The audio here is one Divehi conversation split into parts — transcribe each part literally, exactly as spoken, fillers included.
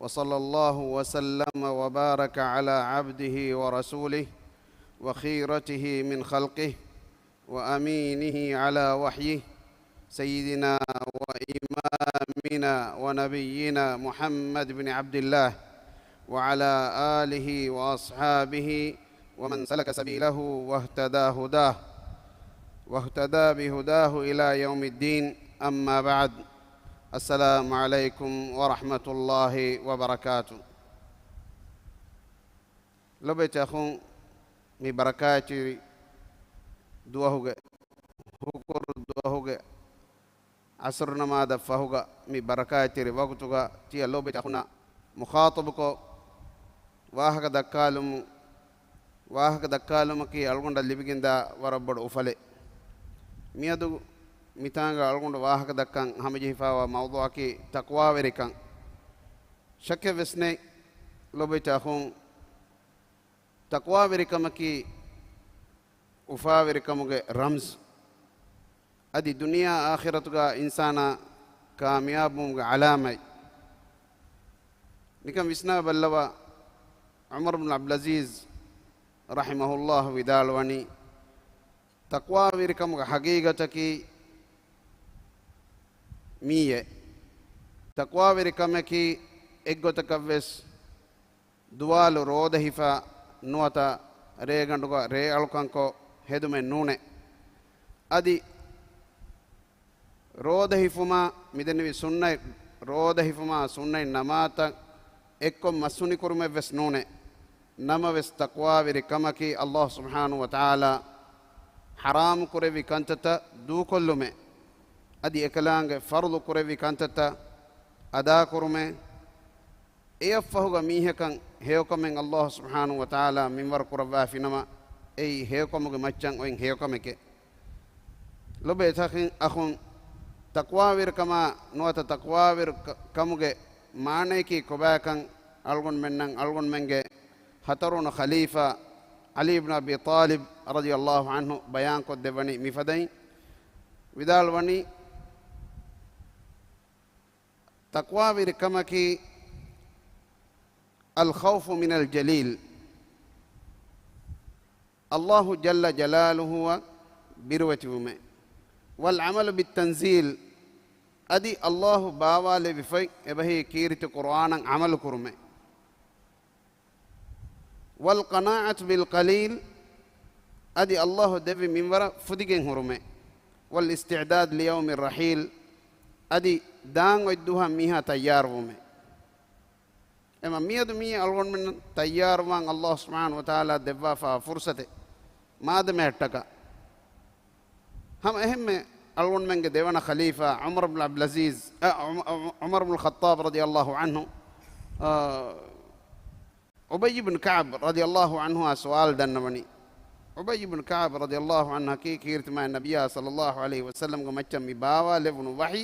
وصلى الله وسلم وبارك على عبده ورسوله وخيرته من خلقه وأمينه على وحيه سيدنا وإمامنا ونبينا محمد بن عبد الله وعلى آله وأصحابه ومن سلك سبيله واهتدى هداه، واهتدى بهداه إلى يوم الدين. أما بعد. السلام عليكم ورحمة الله وبركاته. ލޮބުވެތި އަޚުން، މި ބަރަކާތްތެރި ދުވަހުގެ، ހުކުރު ދުވަހުގެ ޢަޞްރު ނަމާދަށް ފަހުގަ މި ބަރަކާތްތެރި ވަގުތުގަ ތިޔަ ލޯބިތަކުންނާ މުޚާޠަބުކޮށް ވާހަކަ ދައްކާލުމު، ވާހަކަ ދައްކާލުމަކީ އަޅުގަނޑަށް ލިބިގެންދާ ވަރަށް ބޮޑު އުފަލެއް. މިއަދު މިތާނގަ އަޅުގަނޑު ވާހަކަ ދައްކަން ހަމަޖެހިފާވާ މައުޟޫޢަކީ ތަޤްވާވެރިކަން. ޝައްކެއް ވެސް ނެތް ލޯބިތަކުން، ތަޤްވާވެރިކަމަކީ އުފާވެރިކަމުގެ ރަމްޒު. އަދި ދުނިޔެ އާޚިރަތުގަ އިންސާނާ ކާމިޔާބުވުމުގެ ޢަލާމަތް. ނިކަން ވިސްނާ ބައްލަވާ، ޢުމަރު ބިން ޢަބްދުލްޢަޒީޒް ރަޙިމަހުﷲ ވިދާޅުވަނީ، ތަޤްވާވެރިކަމުގެ ޙަޤީޤަތަކީ މިއީ. ތަޤްވާވެރިކަމަކީ އެއްގޮތަކަށްވެސް ދުވާލު ރޯދަ ހިފާ ނުވަތަ ރޭގަނޑުގަ ރޭއަޅުކަންކޮށް ހެދުމެއް ނޫނޭ. އަދި ރޯދަ ހިފުމާ މިދެންނެވި ސުންނަތް، ރޯދަ ހިފުމާ ސުންނަތް ނަމާދުތައް އެއްކޮށް މަސްހުނިކުރުމެއްވެސް ނޫނޭ. ނަމަވެސް ތަޤްވާވެރި ކަމަކީ ﷲ ސުބްޙާނަހޫ ވަތަޢާލާ ޙަރާމު ކުރެއްވި ކަންތައްތައް ދޫކޮށްލުމޭ. އަދި އެކަލާނގެ ފަރުޟު ކުރެއްވި ކަންތައްތައް އަދާކުރުމޭ. އެއަށްފަހުގަ މީހަކަށް ހެޔޮކަމެއް ﷲ ސުބްޙާނަހޫ ވަތަޢާލާ މިންވަރު ކުރައްވާފިނަމަ، އެއީ ހެޔޮކަމުގެ މައްޗަށް އޮތް ހެޔޮކަމެކޭ. ލޮބުވެތި އަޚުން، ތަޤްވާވެރިކަމާ ނުވަތަ ތަޤްވާވެރި ކަ-، ކަމުގެ މާނަޔަކީ ކޮބާކަން އަޅުގަނޑުމެންނަށް އަޅުގަނޑުމެންގެ ހަތަރުވަނަ ޚަލީފާ ޢަލީ ބިން އަބީ ޠާލިބް ރަޟިޔަﷲ ޢަންހު ބަޔާންކޮށްދެއްވަނީ މިފަދައިން. ވިދާޅުވަނީ، ތަޤްވާވެރިކަމަކީ الخوف من الجليل، ﷲ ޖައްލަ ޖަލާލުހޫއަށް ބިރުވެތިވުމޭ. والعمل بالتنزيل، އަދި ﷲ ބާވާލެވިފައި އެބަހީ ކީރިތި ޤުރްއާނަށް ޢަމަލުކުރުމޭ. والقناعة بالقليل، އަދި ﷲ ދެއްވި މިންވަރަށް ފުދިގެން ހުރުމޭ. والاستعداد ليوم الرحيل، އަދި ދާން އޮތް ދުވަހަށް މީހާ ތައްޔާރުވުމޭ. އެމަ މިއަދު މީ އަޅުގަނޑުމެން ތައްޔާރުވާން ﷲ ސުބްޙާނަހޫ ވަތަޢާލާ ދެއްވާފާ ފުރުޞަތެއް މާދަމައަށްޓަކާ. ހަމަ އެހެންމެ އަޅުގަނޑުމެންގެ ދެވަނަ ޚަލީފާ ޢުމަރު ބިން ޢަބްދުލްޢަޒީޒް، އަ، ޢުމަ-، ޢުމަރު ބިން ޚައްޠާބް ރަޟިޔަﷲ ޢަންހު، އާ، އުބައްޔު ބިން ކަޢްބް ރަޟިޔަﷲ ޢަންހުއާ ސުވާލު ދަންނަވަނީ. އުބައްޔު ބިން ކަޢްބް ރަޟިޔަﷲ ޢަންހު އަކީ ކީރިތި މާތް ނަބިއްޔާ ޞައްލަﷲ ޢަލައިހި ވަސައްލަމްގެ މައްޗަށް މި ބާވާލެވުނު ވަޙީ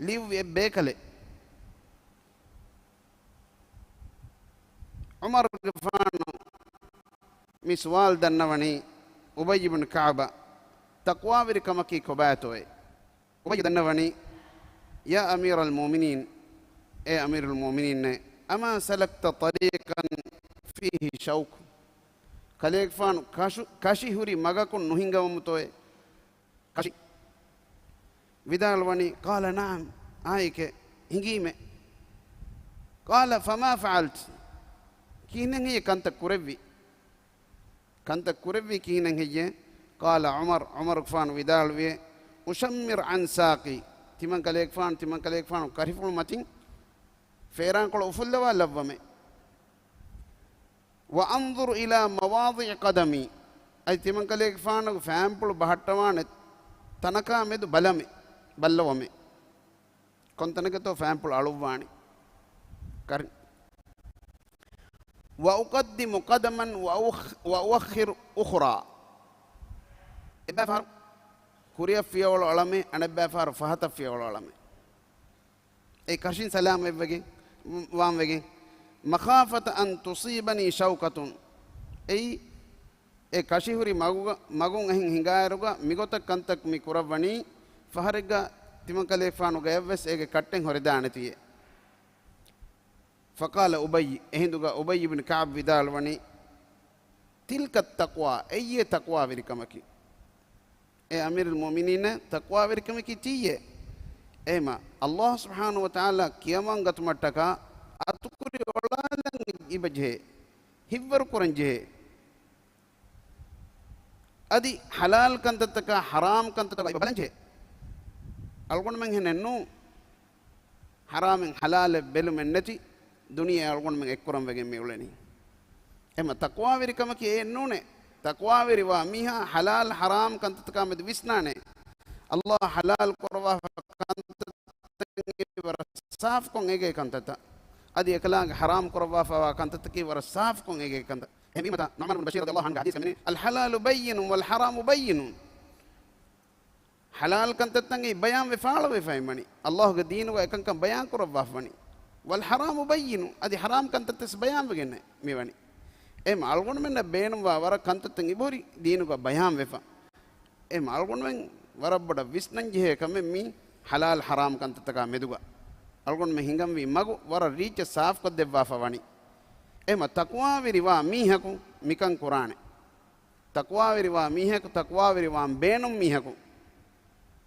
ލިޔުއްވި އެއް ބޭކަލެއް. ޢުމަރުގެފާނު މި ސުވާލު ދަންނަވަނީ އުބައްޔު ބިން ކަޢްބަށް، ތަޤްވާވެރިކަމަކީ ކޮބާތޯއޭ؟ އުބައްޔު ދަންނަވަނީ، يا أمير المؤمنين، އޭ އަމީރުލް މުއުމިނީން، أما سلكت طريقا فيه شوك؟ ކަލޭގެފާނު ކަށު-، ކަށި ހުރި މަގަކުން ނުހިނގަވަމުތޯއޭ؟ ކަށި. ވިދާޅުވަނީ، قال نعم، އާއެކޭ، ހިނގީމޭ. قال فما فعلت؟ ކިހިނެއް ހެއްޔޭ ކަންތައް ކުރެއްވީ؟ ކަންތައް ކުރެއްވީ ކިހިނެއް ހެއްޔޭ؟ قال عمر، ޢުމަރުގެފާނު ވިދާޅުވިއޭ، أشمر عن ساقي، ތިމަން ކަލޭގެފާނު، ތިމަން ކަލޭގެފާނު ކަށިފުޅު މަތިން ފޭރާންކޮޅު އުފުއްލަވާ ލައްވަމޭ. وأنظر إلى مواضع قدمي، އަދި ތިމަން ކަލޭގެފާނުގެ ފާންޕުޅު ބަހައްޓަވާނެ ތަނަކާ މެދު ބަލަމެ، ބައްލަވަމެ. ކޮންތަނަކަތޯ ފާންޕުޅު އަޅުއްވާނީ. ކަރިން. وأقدم قدما وأخ-، وأؤخر أخرى. އެއްބައިފަހަރު ކުރިއަށް ފިޔަވަޅު އަޅަމޭ، އަނެއްބައިފަހަރު ފަހަތަށް ފިޔަވަޅު އަޅަމޭ. އެ ކަށިން ސަލާމަތްވެގެން، ވާންވެގެން، مخافة أن تصيبني شوكة، އެއީ، އެ ކަށިހުރި މަގުގަ-، މަގުން އެހެން ހިނގާއިރުގަ މިގޮތަށް ކަންތައް މި ކުރައްވަނީ، ފަހަރެއްގަ ތިމަންކަލޭގެފާނު ގަޔަށްވެސް އޭގެ ކައްޓެއް ހޮރެދާނެތީއޭ. ފަޤާލަ އުބައްޔު، އެހިނދުގަ އުބައްޔު ބިން ކަޢަބް ވިދާޅުވަނީ، ތިލްކަ ތަޤްވާ، އެއީ ތަޤްވާވެރިކަމަކީ. އޭ އަމީރުލް މުއުމިނީން، ތަޤްވާވެރިކަމަކީ ޗީއޭ؟ އެހެމަ، ﷲ ސުބްޙާނަހޫ ވަތަޢާލާ ކިޔަމަން ގަތުމަށްޓަކާ އަތުކުރި އޮޅާލަން އިބަޖެހޭ، ހިތްވަރު ކުރަން ޖެހޭ. އަދި ޙަލާލް ކަންތައްތަކާ ޙަރާމް ކަންތައްތަކާ އިބަ ބަލަންޖެހޭ. އަޅުގަނޑުމެން ހެނެއްނޫ، ޙަރާމެއް ޙަލާލެއް ބެލުމެއް ނެތި ދުނިޔެ އަޅުގަނޑުމެން އެއްކުރަން ވެގެން މި އުޅެނީ. އެމަ ތަޤްވާވެރިކަމަކީ އެއްނޫނޭ. ތަޤްވާވެރިވާ މީހާ ޙަލާލް ޙަރާމް ކަންތައްތަކާ މެދު ވިސްނާނެ. ﷲ ޙަލާލް ކުރައްވާފަ ކަންތައްތަކީ ވަރަށް ސާފުކޮށް އެނގޭ ކަންތައްތައް. އަދި އެކަލާނގެ ޙަރާމް ކުރައްވާފައިވާ ކަންތައްތަކީ ވަރަށް ސާފުކޮށް އެނގޭ ކަންތައް. އެހެންވީމަތާ، ނުޢުމާނު ބިން ބަޝީރު ރަޟިޔަﷲ ޢަންހުގެ ޙަދީޘް ކަމެއް، "الحلال بين والحرام بين." ޙަލާލް ކަންތައްތައް ބަޔާން ވެފާޅުވެފައި ވަނީ. ﷲގެ ދީނުގަ އެކަންކަން ބަޔާން ކުރައްވާފަ ވަނީ. "والحرام بين." އަދި ޙަރާމް ކަންތައްތައް ބަޔާން ވެގެންނޭ މިވަނީ. އެހެމަ އަޅުގަނޑުމެންނަށް ބޭނުންވާ ވަރަށް ކަންތައްތައް އިބަހުރި ދީނުގަ ބަޔާން ވެފަ. އެހެމަ އަޅުގަނޑުމެން ވަރަށް ބޮޑަށް ވިސްނަން ޖެހޭ ކަމެއް މީ ޙަލާލް ޙަރާމް ކަންތައްތަކާ މެދުގަ. އަޅުގަނޑުމެން ހިނގަންވީ މަގު ވަރަށް ރީއްޗަށް ސާފުކޮށްދެއްވާފަ ވަނީ. އެހެމަ ތަޤްވާވެރިވާ މީހަކު މިކަން ކުރާނެ. ތަޤްވާވެރިވާ މީހަކު، ތަޤްވާވެރިވާން ބޭނުން މީހަކު،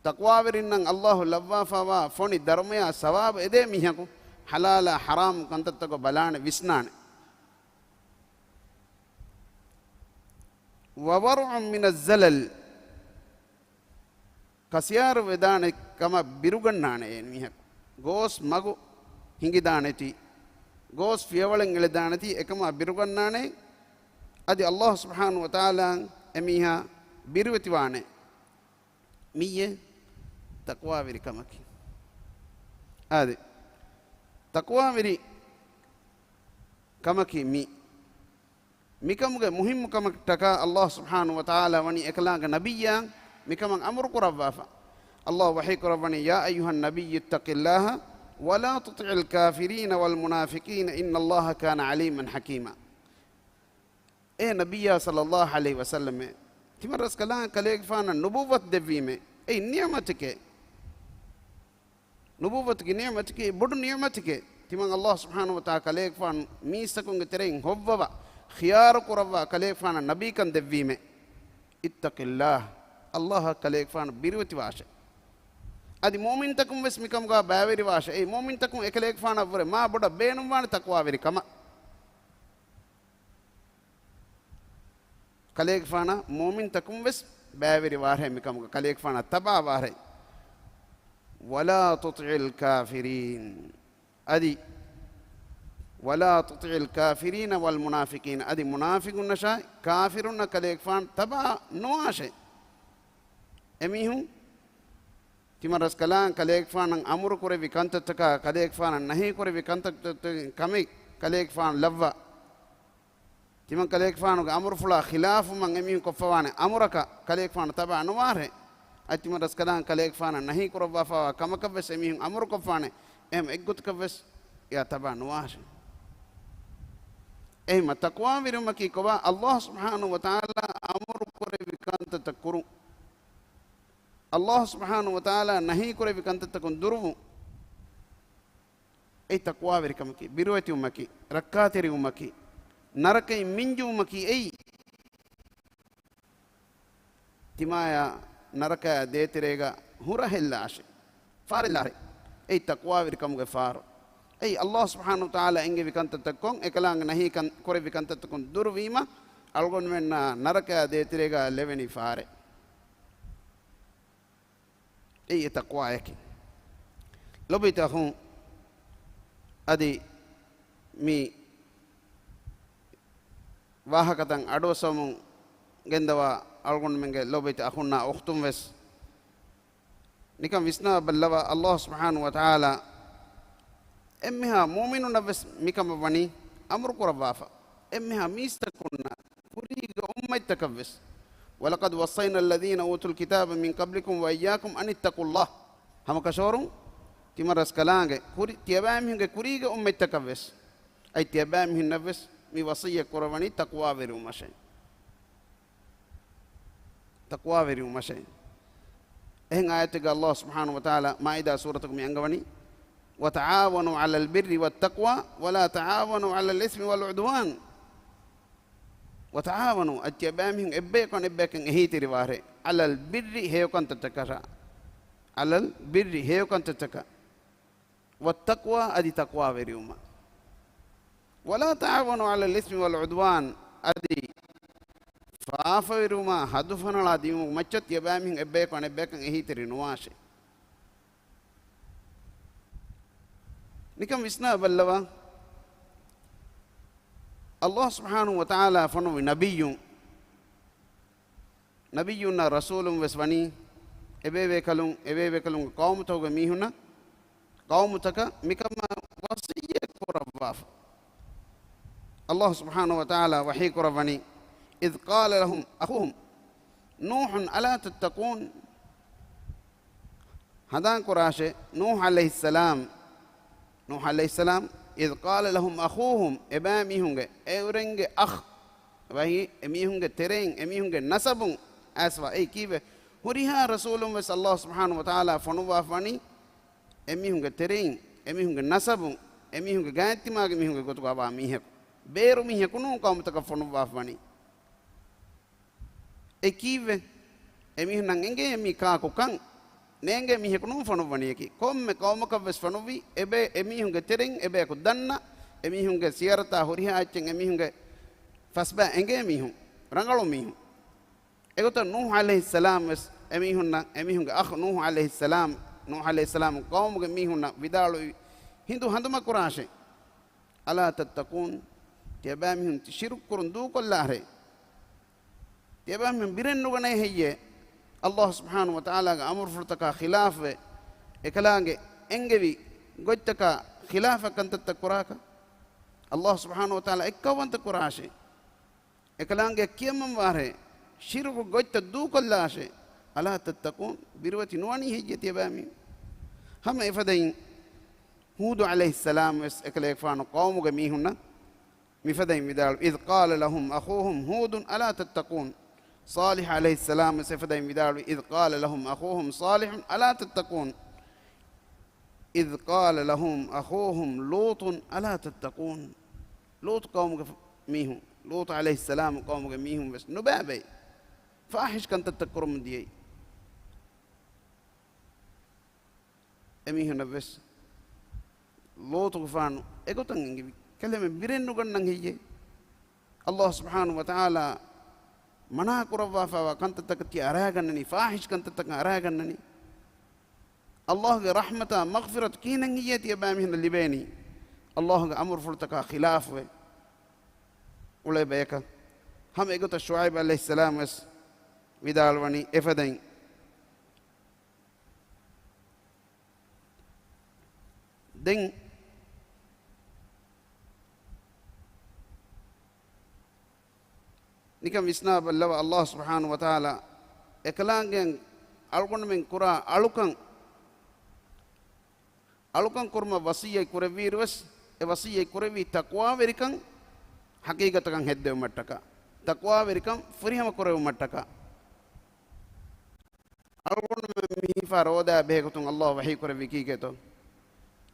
ތަޤްވާވެރިންނަށް ﷲ ލައްވާފައިވާ ފޮނި ދަރުމަޔާ ސަވާބު އެދޭ މީހަކު، ޙަލާލާ ޙަރާމް ކަންތައްތަކަށް ބަލާނެ ވިސްނާނެ. وورع من الزلل، ކަސިޔާރު ވެދާނެ ކަމަށް ބިރުގަންނާނެ އެ މީހަކު. ގޯސް މަގު ހިނގިދާނެތީ، ގޯސް ފިޔަވަޅެއް އެޅިދާނެތީ އެކަމާ ބިރުގަންނާނެ. އަދި ﷲ ސުބްޙާނަހޫ ވަތަޢާލާ އެމީހާ ބިރުވެތިވާނެ. މިއްޔެ ތަޤްވާވެރި ކަމަކީ. އާދެ، ތަޤްވާވެރި ކަމަކީ މި، މިކަމުގެ މުހިއްމު ކަމަކަށްޓަކާ ﷲ ސުބްޙާނަހޫ ވަތަޢާލާ ވަނީ އެކަލާނގެ ނަބިއްޔާ މިކަމަށް އަމުރު ކުރައްވާފަ. ﷲ ވަޙީ ކުރައްވަނީ، "يا أيها النبي اتق الله ولا تطع الكافرين والمنافقين إن الله كان عليما حكيما." އޭ ނަބިއްޔާ ޞައްލައްލާހު ޢަލައިހި ވަސައްލަމެ، ތިމަން ރަސްކަލާނގެ ކަލޭގެފާނަށް ނުބުއްވަތު ދެއްވީމެ، އެއީ ނިޢުމަތެކޭ. ނުބުއްވަތުގެ ނިޢުމަތަކީ ބޮޑު ނިޢުމަތެކޭ. ތިމަން ﷲ ސުބްޙާނަހޫ ވަތަޢާލާ ކަލޭގެފާނު މީސްތަކުންގެ ތެރެއިން ހޮއްވަވަ، ޚިޔާރު ކުރައްވާ ކަލޭގެފާނަށް ނަބީކަން ދެއްވީމެ. اتق الله، ﷲއަށް ކަލޭގެފާނު ބިރުވެތިވާށޭ. އަދި މުއުމިންތަކުން ވެސް މިކަމުގަ ބައިވެރިވާށޭ. އެއީ މުއުމިންތަކުން އެކަލޭގެފާނަށްވުރެ މާ ބޮޑަށް ބޭނުންވާނެ ތަޤްވާވެރިކަމަށް. ކަލޭގެފާނަށް މުއުމިންތަކުން ވެސް ބައިވެރިވާށޭ މިކަމުގަ، ކަލޭގެފާނަށް ތަބާވާށޭ. ولا تطع الكافرين. އަދި، ولا تطع الكافرين والمنافقين. އަދި މުނާފިޤުންނަށާއި ކާފިރުންނަށް ކަލޭގެފާނު ތަބާ ނުވާށޭ. އެމީހުން ތިމަން ރަސްކަލާނގެ ކަލޭގެފާނަށް އަމުރު ކުރެއްވި ކަންތައްތަކާ، ކަލޭގެފާނަށް ނަހީ ކުރެއްވި ކަންތައްތަކުގެ ކަމެއް ކަލޭގެފާނު ލައްވާ، ތިމަން ކަލޭގެފާނުގެ އަމުރުފުޅާ ޚިލާފުވުމަށް އެމީހުން ކޮށްފަވާނެ އަމުރަކަށް ކަލޭގެފާނު ތަބާ ނުވާށޭ. އަދި ތިމަން ރަސްކަލާނގެ ކަލޭގެފާނަށް ނަހީ ކުރައްވާފައިވާ ކަމަކަށް ވެސް އެމީހުން އަމުރު ކޮށްފާނެ. އެހެން އެއްގޮތަކަށް ވެސް އެއާ ތަބާ ނުވާށޭ. އެހެންމަ ތަޤްވާވެރިވުމަކީ ކޮބާ؟ ﷲ ސުބްޙާނަހޫ ވަތަޢާލާ އަމުރު ކުރެއްވި ކަންތައްތައް ކުރުން. ﷲ ސުބްޙާނަހޫ ވަތަޢާލާ ނަހީ ކުރެއްވި ކަންތައްތަކުން ދުރުވުން. އެއީ ތަޤްވާވެރިކަމަކީ، ބިރުވެތިވުމަކީ، ރައްކާތެރިވުމަކީ، ނަރަކައިން މިންޖުވުމަކީ އެއީ. ތިމާޔާ ނަރަކަޔާ ދޭތެރޭގަ ހުރަހެއްލާށޭ. ފާރެއްލާށޭ. އެއީ ތަޤްވާވެރިކަމުގެ ފާރު. އެއީ ﷲ ސުބްޙާނަހޫ ވަތަޢާލާ އެންގެވި ކަންތައްތައްކޮން، އެކަލާނގެ ނަހީ ކަން، ކުރެއްވި ކަންތައްތަކުން ދުރުވީމަ، އަޅުގަނޑުމެންނާ ނަރަކަޔާ ދޭތެރޭގަ ލެވެނީ ފާރެއް. އެއީ އެ ތަޤްވާޔަކީ. ލޮބުވެތި އަޚުން، އަދި މި ވާހަކަތައް އަޑުއައްސަވަމުން ގެންދަވާ އަޅުގަނޑުމެންގެ ލޮބުވެތި އަޚުންނާ އުޚްތުން ވެސް ނިކަން ވިސްނާބައްލަވާ، ﷲ ސުބްޙާނަހޫ ވަތަޢާލާ އެންމެހާ މުއުމިނުންނަށް ވެސް މިކަމަށް ވަނީ އަމުރު ކުރައްވާފަ. އެންމެހާ މީސްތަކުންނަށް، ކުރީގެ އުއްމަތްތަކަށް ވެސް، "ولقد وصينا الذين أوتوا الكتاب من قبلكم وإياكم أن اتقوا الله." ހަމަކަށަވަރުން ތިމަން ރަސްކަލާނގެ ކުރި، ތިޔަބައިމީހުންގެ ކުރީގެ އުއްމަތްތަކަށް ވެސް، އަދި ތިޔަބައިމީހުންނަށް ވެސް މި ވަޞިއްޔަތް ކުރައްވަނީ ތަޤްވާވެރިވުމަށޭ. ތަޤްވާވެރިވުމަށޭ. އެހެން އާޔަތެއްގަ ﷲ ސުބްޙާނަހޫ ވަތަޢާލާ މާއިދާ ސޫރަތުގަ މި އަންގަވަނީ، وتعاونوا على البر والتقوى ولا تعاونوا على الإثم والعدوان. وتعاونوا، އަދި ތިޔަބައިމީހުން އެއްބަޔަކު އަނެއްބަޔަކަށް އެހީތެރިވާށޭ، على البر، ހެޔޮކަންތައްތަކަށް، على البر، ހެޔޮކަންތައްތަކަށް، والتقوى، އަދި ތަޤްވާވެރިވުމަށް. ولا تعاونوا على الإثم والعدوان، އަދި ފާފަވެރިވުމާ ހަދުފަނަޅާ ދިއުމުގެ މައްޗަށް ތިޔަބައިމީހުން އެއްބަޔަކު އަނެއްބަޔަކަށް އެހީތެރި ނުވާށޭ. ނިކަން ވިސްނާ ބައްލަވާ، ﷲ ސުބްޙާނަހޫ ވަތަޢާލާ ފޮނުއްވި ނަބިއްޔުން، ނަބިއްޔުންނާ ރަސޫލުން ވެސް ވަނީ، އެބޭބޭކަލުން، އެބޭބޭކަލުންގެ ޤައުމުތަކުގެ މީހުންނަށް، ޤައުމުތަކަށް މިކަމާ ވަޞިއްޔަތް ކުރައްވާފަ. ﷲ ސުބްޙާނަހޫ ވަތަޢާލާ ވަޙީ ކުރައްވަނީ، إذ قال لهم أخوهم نوح ألا تتقون. ހަނދާން ކުރާށޭ، ނޫޙް ޢަލައިހިއްސަލާމް، ނޫޙް ޢަލައިހިއްސަލާމް، إذ قال لهم أخوهم، އެބައިމީހުންގެ، އެއުރެންގެ އަޚް، ވަހީ އެމީހުންގެ ތެރެއިން، އެމީހުންގެ ނަސަބުން އައިސްފަ. އެއީ ކީއްވެ؟ ހުރިހާ ރަސޫލުން ވެސް ﷲ ސުބްޙާނަހޫ ވަތަޢާލާ ފޮނުއްވާފަ ވަނީ، އެމީހުންގެ ތެރެއިން، އެމީހުންގެ ނަސަބުން، އެމީހުންގެ ގާތްތިމާގެ މީހުންގެ ގޮތުގަ ވާ މީހަކު. ބޭރު މީހަކު ނޫން ޤައުމުތަކަށް ފޮނުއްވާފަ ވަނީ. އެ ކީއްވެ؟ އެމީހުންނަށް އެނގޭ މީ ކާކު ކަން ނޭނގޭ މީހަކު ނޫން ފޮނުއްވަނީއަކީ. ކޮންމެ ޤައުމަކަށްވެސް ފޮނުއްވީ، އެބަ-، އެމީހުންގެ ތެރެއިން އެބަޔަކު ދަންނަ، އެމީހުންގެ ސިޔަރަތާ ހުރިހާ އެއްޗެއް އެމީހުންގެ ފަސްބައި އެނގޭ މީހުން، ރަނގަޅު މީހުން. އެގޮތަށް ނޫޙް ޢަލައިހިއްސަލާމް ވެސް އެމީހުންނަށް، އެމީހުންގެ އަޚް ނޫޙް ޢަލައިހިއްސަލާމް، ނޫޙް ޢަލައިހިއްސަލާމް ޤައުމުގެ މީހުންނަށް ވިދާޅުވި، ހިނދު ހަނދުމަކުރާށޭ. ألا تتقون، ތިޔަބައިމީހުން ތި ޝިރުކު ކުރުން ދޫކޮށްލާށޭ. ތިޔަބައިމީހުން ބިރެއް ނުގަނޭ ހެއްޔޭ؟ ﷲ ސުބްޙާނަހޫ ވަތަޢާލާގެ އަމުރުފުޅުތަކާ ޚިލާފުވެ، އެކަލާނގެ އެންގެވި ގޮތްތަކާ ޚިލާފަށް ކަންތައްތައް ކުރާކަށް ﷲ ސުބްޙާނަހޫ ވަތަޢާލާ އެއްކައުވަންތަ ކުރާށޭ. އެކަލާނގެ ކިޔަމަންވާށޭ، ޝިރުކު ގޮތްތައް ދޫކޮށްލާށޭ. ألا تتقون، ބިރުވެތި ނުވަނީ ހެއްޔޭ ތިޔަބައިމީހުން؟ ހަމަ އެފަދައިން ހޫދު ޢަލައިހިއްސަލާމް ވެސް އެކަލޭގެފާނު ޤައުމުގެ މީހުންނަށް މިފަދައިން ވިދާޅުވި، إذ قال لهم أخوهم هود ألا تتقون. ޞާލިޙް ޢަލައިހިއްސަލާމް ވެސް އެފަދައިން ވިދާޅުވި، إذ قال لهم أخوهم صالح ألا تتقون. إذ قال لهم أخوهم لوط ألا تتقون. ލޫޠު ޤައުމުގެ މީހުން، ލޫޠު ޢަލައިހިއްސަލާމް ޤައުމުގެ މީހުން ވެސް ނުބައި ބައި ފާޙިޝް ކަންތައްތައް ކުރަމުން ދިޔައީ. އެމީހުންނަށް ވެސް ލޫޠުގެފާނު އެގޮތަށް އެނގިވި، ކަލޭމެން ބިރެއް ނުގަންނަން ހެއްޔޭ؟ ﷲ ސުބްޙާނަހޫ ވަތަޢާލާ މަނާ ކުރައްވާފައިވާ ކަންތައްތަކަށް ތި އަރާގަންނަނީ، ފާޙިޝް ކަންތައްތަކަށް އަރާގަންނަނީ. ﷲގެ ރަޙްމަތާ މަޣްފިރަތު ކިހިނެއް ހެއްޔޭ ތިޔަބައިމީހުންނަށް ލިބޭނީ؟ ﷲގެ އަމުރުފުޅުތަކާ ޚިލާފުވެ އުޅޭ ބަޔަކަށް. ހަމަ އެގޮތަށް ޝުޢައިބް ޢަލައިހިއްސަލާމް ވެސް ވިދާޅުވަނީ އެފަދައިން. ދެން ނިކަން ވިސްނާ ބައްލަވާ، ﷲ ސުބްޙާނަހޫ ވަތަޢާލާ އެކަލާނގެއަށް އަޅުގަނޑުމެން ކުރާ އަޅުކަން، އަޅުކަން ކުރުމަށް ވަޞިއްޔަތް ކުރެއްވިއިރު ވެސް، އެ ވަޞިއްޔަތް ކުރެއްވީ ތަޤްވާވެރިކަން ޙަޤީޤަތަކަށް ހެއްދެވުމަށްޓަކާ، ތަޤްވާވެރިކަން ފުރިހަމަ ކުރެވުމަށްޓަކާ. އަޅުގަނޑުމެން މިހިފާ ރޯދައާ ބެހޭގޮތުން ﷲ ވަޙީ ކުރެއްވީ ކީކޭތޯ؟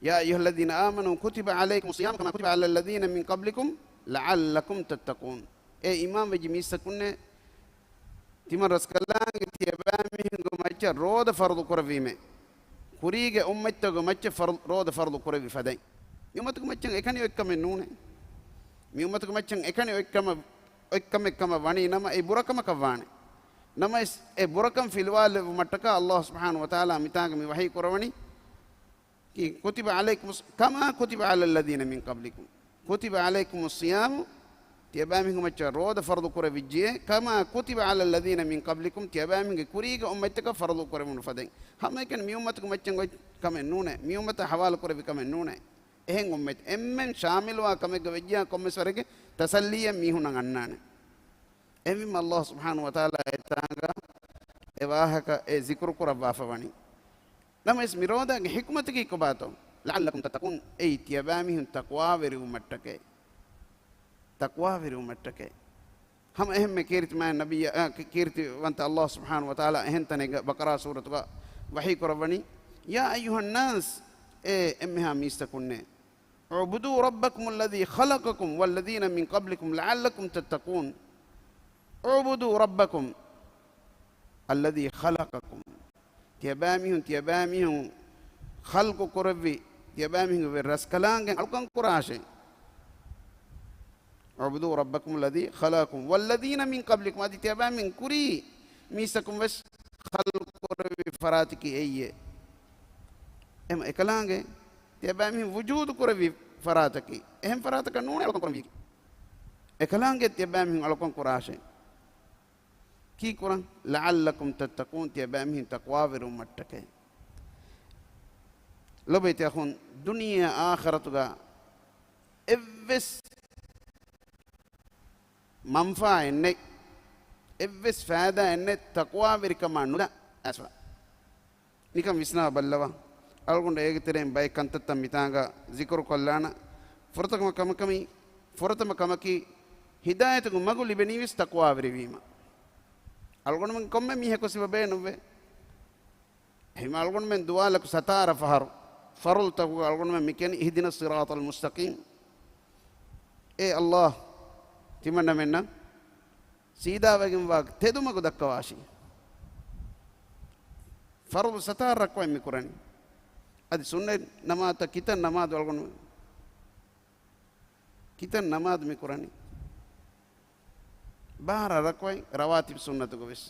يا أيها الذين آمنوا كتب عليكم الصيام كما كتب على الذين من قبلكم لعلكم تتقون. އޭ އީމާންވެއްޖެ މީސްތަކުންނޭ، ތިމަން ރަސްކަލާނގެ ތިޔަބައިމީހުންގެ މައްޗަށް ރޯދަ ފަރުޟު ކުރެއްވީމޭ. ކުރީގެ އުއްމަތްތަކުގެ މައްޗަށް ފަރު-، ރޯދަ ފަރުޟު ކުރެއްވި ފަދައިން. މި އުއްމަތުގެ މައްޗަށް އެކަނި އޮތްކަމެއް ނޫނޭ. މި އުއްމަތުގެ މައްޗަށް އެކަނި އޮތްކަމަށް، އޮތްކަމެއް ކަމަށް ވަނީ ނަމަ، އެ ބުރަކަމަކަށް ވާނެ. ނަމަވެސް، އެ ބުރަކަން ފިލުވާލެއްވުމަށްޓަކާ ﷲ ސުބްޙާނަހޫ ވަތަޢާލާ މިތާނގަ މި ވަޙީ ކުރަވަނީ، ކި-، كتب عليكم الص-، كما كتب على الذين من قبلكم. كتب عليكم الصيام، ތިޔަބައިމީހުންގެ މައްޗަށް ރޯދަ ފަރުޟު ކުރެވިއްޖެ، كما كتب على الذين من قبلكم، ތިޔަބައިމީހުންގެ ކުރީގެ އުއްމަތްތަކަށް ފަރުޟު ކުރެވުނު ފަދައިން. ހަމައެކަނި މި އުއްމަތުގެ މައްޗަށް އޮތް ކަމެއް ނޫނޭ، މި އުއްމަތަށް ޙަވާލު ކުރެއްވި ކަމެއް ނޫނޭ. އެހެން އުއްމަތް އެންމެން ޝާމިލުވާ ކަމެއްގަ ވެއްޖިޔާ ކޮންމެސް ވަރެއްގެ ތަސައްލީއެއް މީހުންނަށް އަންނާނެ. އެހެންވީމަ ﷲ ސުބްޙާނަހޫ ވަތަޢާލާ އެތާނގަ އެ ވާހަކަ އެ ޒިކުރު ކުރައްވާފަ ވަނީ. ނަމަވެސް މި ރޯދާގެ ޙިކުމަތަކީ ކޮބާތޯ؟ لعلكم تتقون. އެއީ ތިޔަބައިމީހުން ތަޤްވާވެރިވުމަށްޓަކައި. ތަޤްވާވެރިވުމަށްޓަކައި. ހަމަ އެހެންމެ ކީރިތި މާތް ނަބިއްޔާ، އަ، ކީ-، ކީރިތިވަންތަ ﷲ ސުބްޙާނަހޫ ވަތަޢާލާ އެހެން ތަނެއްގަ ބަޤަރާ ސޫރަތުގަ ވަޙީ ކުރައްވަނީ، يا أيها الناس، އޭ އެންމެހާ މީސްތަކުންނޭ، اعبدوا ربكم الذي خلقكم والذين من قبلكم لعلكم تتقون. اعبدوا ربكم الذي خلقكم. ތިޔަބައިމީހުން، ތިޔަބައިމީހުން ޚަލްޤު ކުރެއްވި، ތިޔަބައިމީހުންގެ ރަސްކަލާނގެ އަޅުކަން ކުރާށޭ. اعبدوا ربكم الذي خلقكم والذين من قبلكم. އަދި ތިޔަބައިމީހުން ކުރީ މީސްތަކުން ވެސް ޚަލްޤު ކުރެއްވި ފަރާތަކީ އެއްޔޭ. އެމަ އެކަލާނގެ ތިޔަބައިމީހުން ވުޖޫދު ކުރެއްވި ފަރާތަކީ. އެހެން ފަރާތަކަށް ނޫނޭ އަޅުކަން ކުރަންވީ. އެކަލާނގެ ތިޔަބައިމީހުން އަޅުކަން ކުރާށޭ. ކީ ކުރަން؟ لعلكم تتقون، ތިޔަބައިމީހުން ތަޤްވާވެރިވުމަށްޓަކައި. ލޮބުވެތި އަޚުން، ދުނިޔެ އާޚިރަތުގަ އެއްވެސް މަންފާއެއް ނެތް، އެއްވެސް ފައިދާއެއް ނެތް، ތަޤްވާވެރިކަމާ ނުދާ އައިސްފަ. ނިކަން ވިސްނާ ބައްލަވާ. އަޅުގަނޑު އޭގެ ތެރެއިން ބައެއް ކަންތައްތައް މިތާނގަ ޒިކުރު ކޮށްލާނަ. ފުރަތަމަ ކަމަކަމީ، ފުރަތަމަ ކަމަކީ، ހިދާޔަތުގެ މަގު ލިބެނީވެސް ތަޤްވާވެރިވީމަ. އަޅުގަނޑުމެން ކޮންމެ މީހަކު ސިފަ ބޭނުންވޭ. އެހެން އަޅުގަނޑުމެން ދުވާލަކު ސަތާރަ ފަހަރު ފަރުޟުތަކުގަ އަޅުގަނޑުމެން މިކިޔަނީ اهدنا الصراط المستقيم. އޭ ﷲ، ތިމަންނަމެންނަށް ސީދާވެގެންވާ ތެދުމަގު ދައްކަވާށި. ފަރުޟު ސަތާރަ ރަކުޢަތް މި ކުރަނީ. އަދި ސުންނަތް ނަމާދުތައް ކިތައް ނަމާދު އަޅުގަނޑު، ކިތައް ނަމާދު މި ކުރަނީ؟ ބާރަ ރަކުޢަތް ރަވާތިބު ސުންނަތުގަ ވެސް.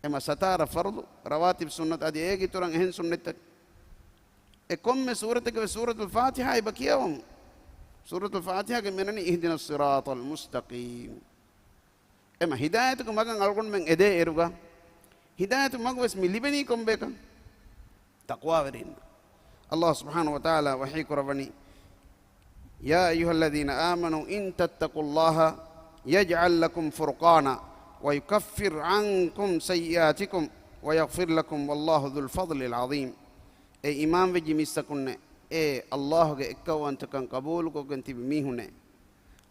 އެމަ ސަތާރަ ފަރުޟު، ރަވާތިބު ސުންނަތު އަދި އޭގެ އިތުރަށް އެހެން ސުންނަތްތައް. އެ ކޮންމެ ސޫރަތެއްގަ ވެސް ސޫރަތުލް ފާތިޙާ އެބަ ކިޔަވަމު. ސޫރަތުލް ފާތިޙާގެ މިނަނީ اهدنا الصراط المستقيم. އެމަ ހިދާޔަތުގެ މަގަށް އަޅުގަނޑުމެން އެދޭ އިރުގަ، ހިދާޔަތު މަގު ވެސް މި ލިބެނީ ކޮންބޭކަން؟ ތަޤްވާވެރިން. ﷲ ސުބްޙާނަހު ވަތަޢާލާ ވަޙީ ކުރައްވަނީ، يا أيها الذين آمنوا إن تتقوا الله يجعل لكم فرقانا ويكفر عنكم سيئاتكم ويغفر لكم والله ذو الفضل العظيم. އޭ އީމާންވެއްޖި މީސްތަކުންނޭ، އޭ ﷲގެ އެއްކައުވަންތަކަން ޤަބޫލުކޮށްގެން ތިބި މީހުނޭ،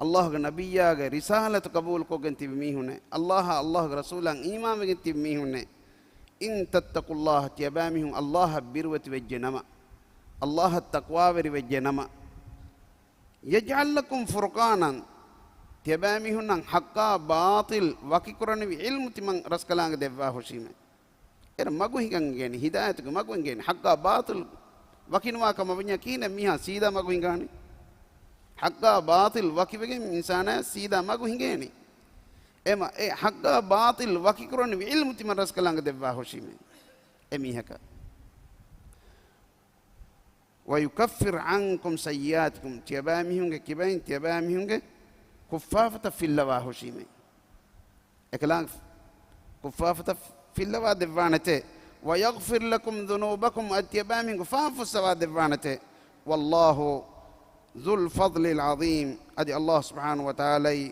ﷲގެ ނަބިއްޔާގެ ރިސާލަތު ޤަބޫލުކޮށްގެން ތިބި މީހުނޭ، ﷲއާ ﷲގެ ރަސޫލާއަށް އީމާންވެގެން ތިބި މީހުނޭ، إن تتقوا الله، ތިޔަބައިމީހުން ﷲއަށް ބިރުވެތި ވެއްޖެ ނަމަ، ﷲއަށް ތަޤްވާވެރި ވެއްޖެ ނަމަ، يجعل لكم فرقانا، ތިޔަބައިމީހުންނަށް ޙައްޤާ ބާޠިލް ވަކިކުރަނިވި ޢިލްމު ތިމަން ރަސްކަލާނގެ ދެއްވާ ހުށީމޭ. އޭރު މަގު ހިނގަން އިނގޭނީ، ހިދާޔަތުގެ މަގު އިނގޭނީ. ޙައްޤާ ބާޠިލް ވަކިނުވާ ކަމަށް ވަންޏާ ކިހިނެއް މީހާ ސީދާ މަގު ހިނގާނީ؟ ޙައްޤާ ބާޠިލް ވަކިވެގެން އިންސާނާ ސީދާ މަގު ހިނގޭނީ. އެމަ އެ ޙައްޤާ ބާޠިލް ވަކިކުރަނިވި ޢިލްމު ތިމަން ރަސްކަލާނގެ ދެއްވާ ހުށީމޭ އެ މީހަކަށް. ويكفر عنكم سيئاتكم، ތިޔަބައިމީހުންގެ ކިބައިން ތިޔަބައިމީހުންގެ ކުށްފާފަތައް ފިއްލަވާ ހުށީމޭ. އެކަލާނގެ ކުށްފާފަތައް ފިއްލަވާ ދެއްވާނެތޭ. ويغفر لكم ذنوبكم، އަދި ތިޔަބައިމީހުންގެ ފާފަ ފުއްސަވާ ދެއްވާނެތޭ. والله ذو الفضل العظيم، އަދި ﷲ ސުބްޙާނަހު ވަތަޢާލާއީ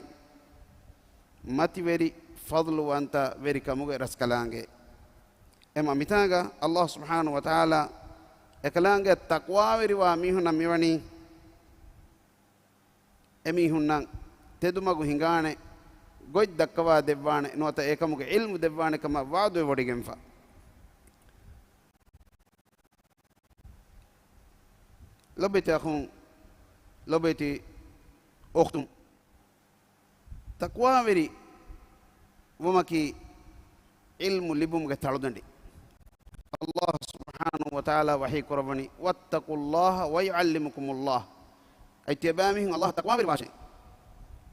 މަތިވެރި ފަޟްލުވަންތަ ވެރިކަމުގެ ރަސްކަލާނގެ. އެމަ މިތާގަ ﷲ ސުބްޙާނަހު ވަތަޢާލާ އެކަލާނގެ ތަޤްވާވެރިވާ މީހުންނަށް މިވަނީ އެމީހުންނަށް ތެދުމަގު ހިނގާނެ ގޮތް ދައްކަވާ ދެއްވާނެ، ނުވަތަ އެކަމުގެ ޢިލްމު ދެއްވާނެ ކަމަށް ވަޢުދުވެވޮޑިގެންފަ. ލޮބުވެތި އަޚުން، ލޮބުވެތި އުޚްތުން، ތަޤްވާވެރި ވުމަކީ ޢިލްމު ލިބުމުގެ ތަޅުދަނޑި. ﷲ ސުބްޙާނަހު ވަތަޢާލާ ވަޙީ ކުރައްވަނީ، واتقوا الله ويعلمكم الله. އަދި ތިޔަބައިމީހުން ﷲ އަށް ތަޤްވާވެރިވާށޭ.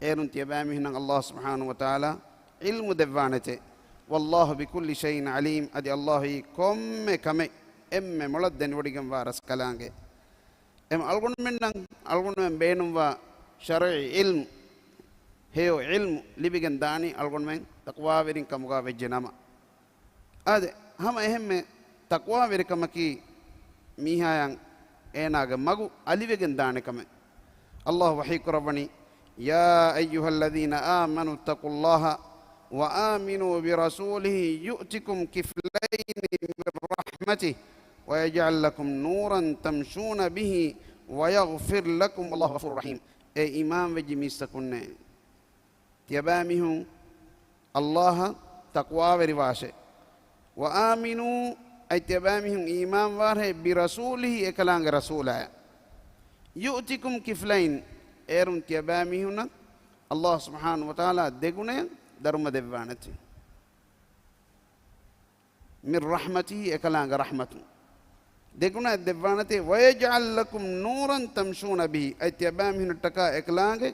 އޭރުން ތިޔަބައިމީހުންނަށް ﷲ ސުބްޙާނަހު ވަތަޢާލާ ޢިލްމު ދެއްވާނެތޭ. والله بكل شيء عليم، އަދި ﷲ އީ ކޮންމެ ކަމެއް އެންމެ މޮޅަށް ދެނެވޮޑިގެންވާ ރަސްކަލާނގެ. އެމަ އަޅުގަނޑުމެންނަށް، އަޅުގަނޑުމެން ބޭނުންވާ ޝަރުޢީ ޢިލްމު، ހެޔޮ ޢިލްމު ލިބިގެން ދާނީ އަޅުގަނޑުމެން ތަޤްވާވެރިން ކަމުގަ ވެއްޖެ ނަމަ. އާދެ، ހަމަ އެހެންމެ ތަޤްވާވެރިކަމަކީ މީހާޔަށް އޭނާގެ މަގު އަލިވެގެން ދާނެ ކަމެއް. ﷲ ވަޙީ ކުރައްވަނީ، يا أيها الذين آمنوا اتقوا الله وآمنوا برسوله يؤتكم كفلين من رحمته ويجعل لكم نورا تمشون به ويغفر لكم والله غفور رحيم. އޭ އީމާންވެއްޖި މީސްތަކުންނޭ! ތިޔަބައިމީހުން ﷲ އަށް ތަޤްވާވެރިވާށޭ. وآمنوا، އަދި ތިޔަބައިމީހުން އީމާންވާށޭ، ބިރަސޫލިހި، އެކަލާނގެ ރަސޫލާއަށް. ޔުއުތިކުމް ކިފްލައިން، އޭރުން ތިޔަބައިމީހުންނަށް ﷲ ސުބްޙާނަހޫ ވަތަޢާލާ ދެގުނައެއް ދަރުމަ ދެއްވާނެތީ. މިން ރަޙްމަތިހި، އެކަލާނގެ ރަޙްމަތުން ދެގުނައެއް ދެއްވާނެތޭ. ވަޔަޖްޢަލް ލަކުމް ނޫރަން ތަމްޝޫނަ ބިހި، އަދި ތިޔަބައިމީހުނަށްޓަކާ އެކަލާނގެ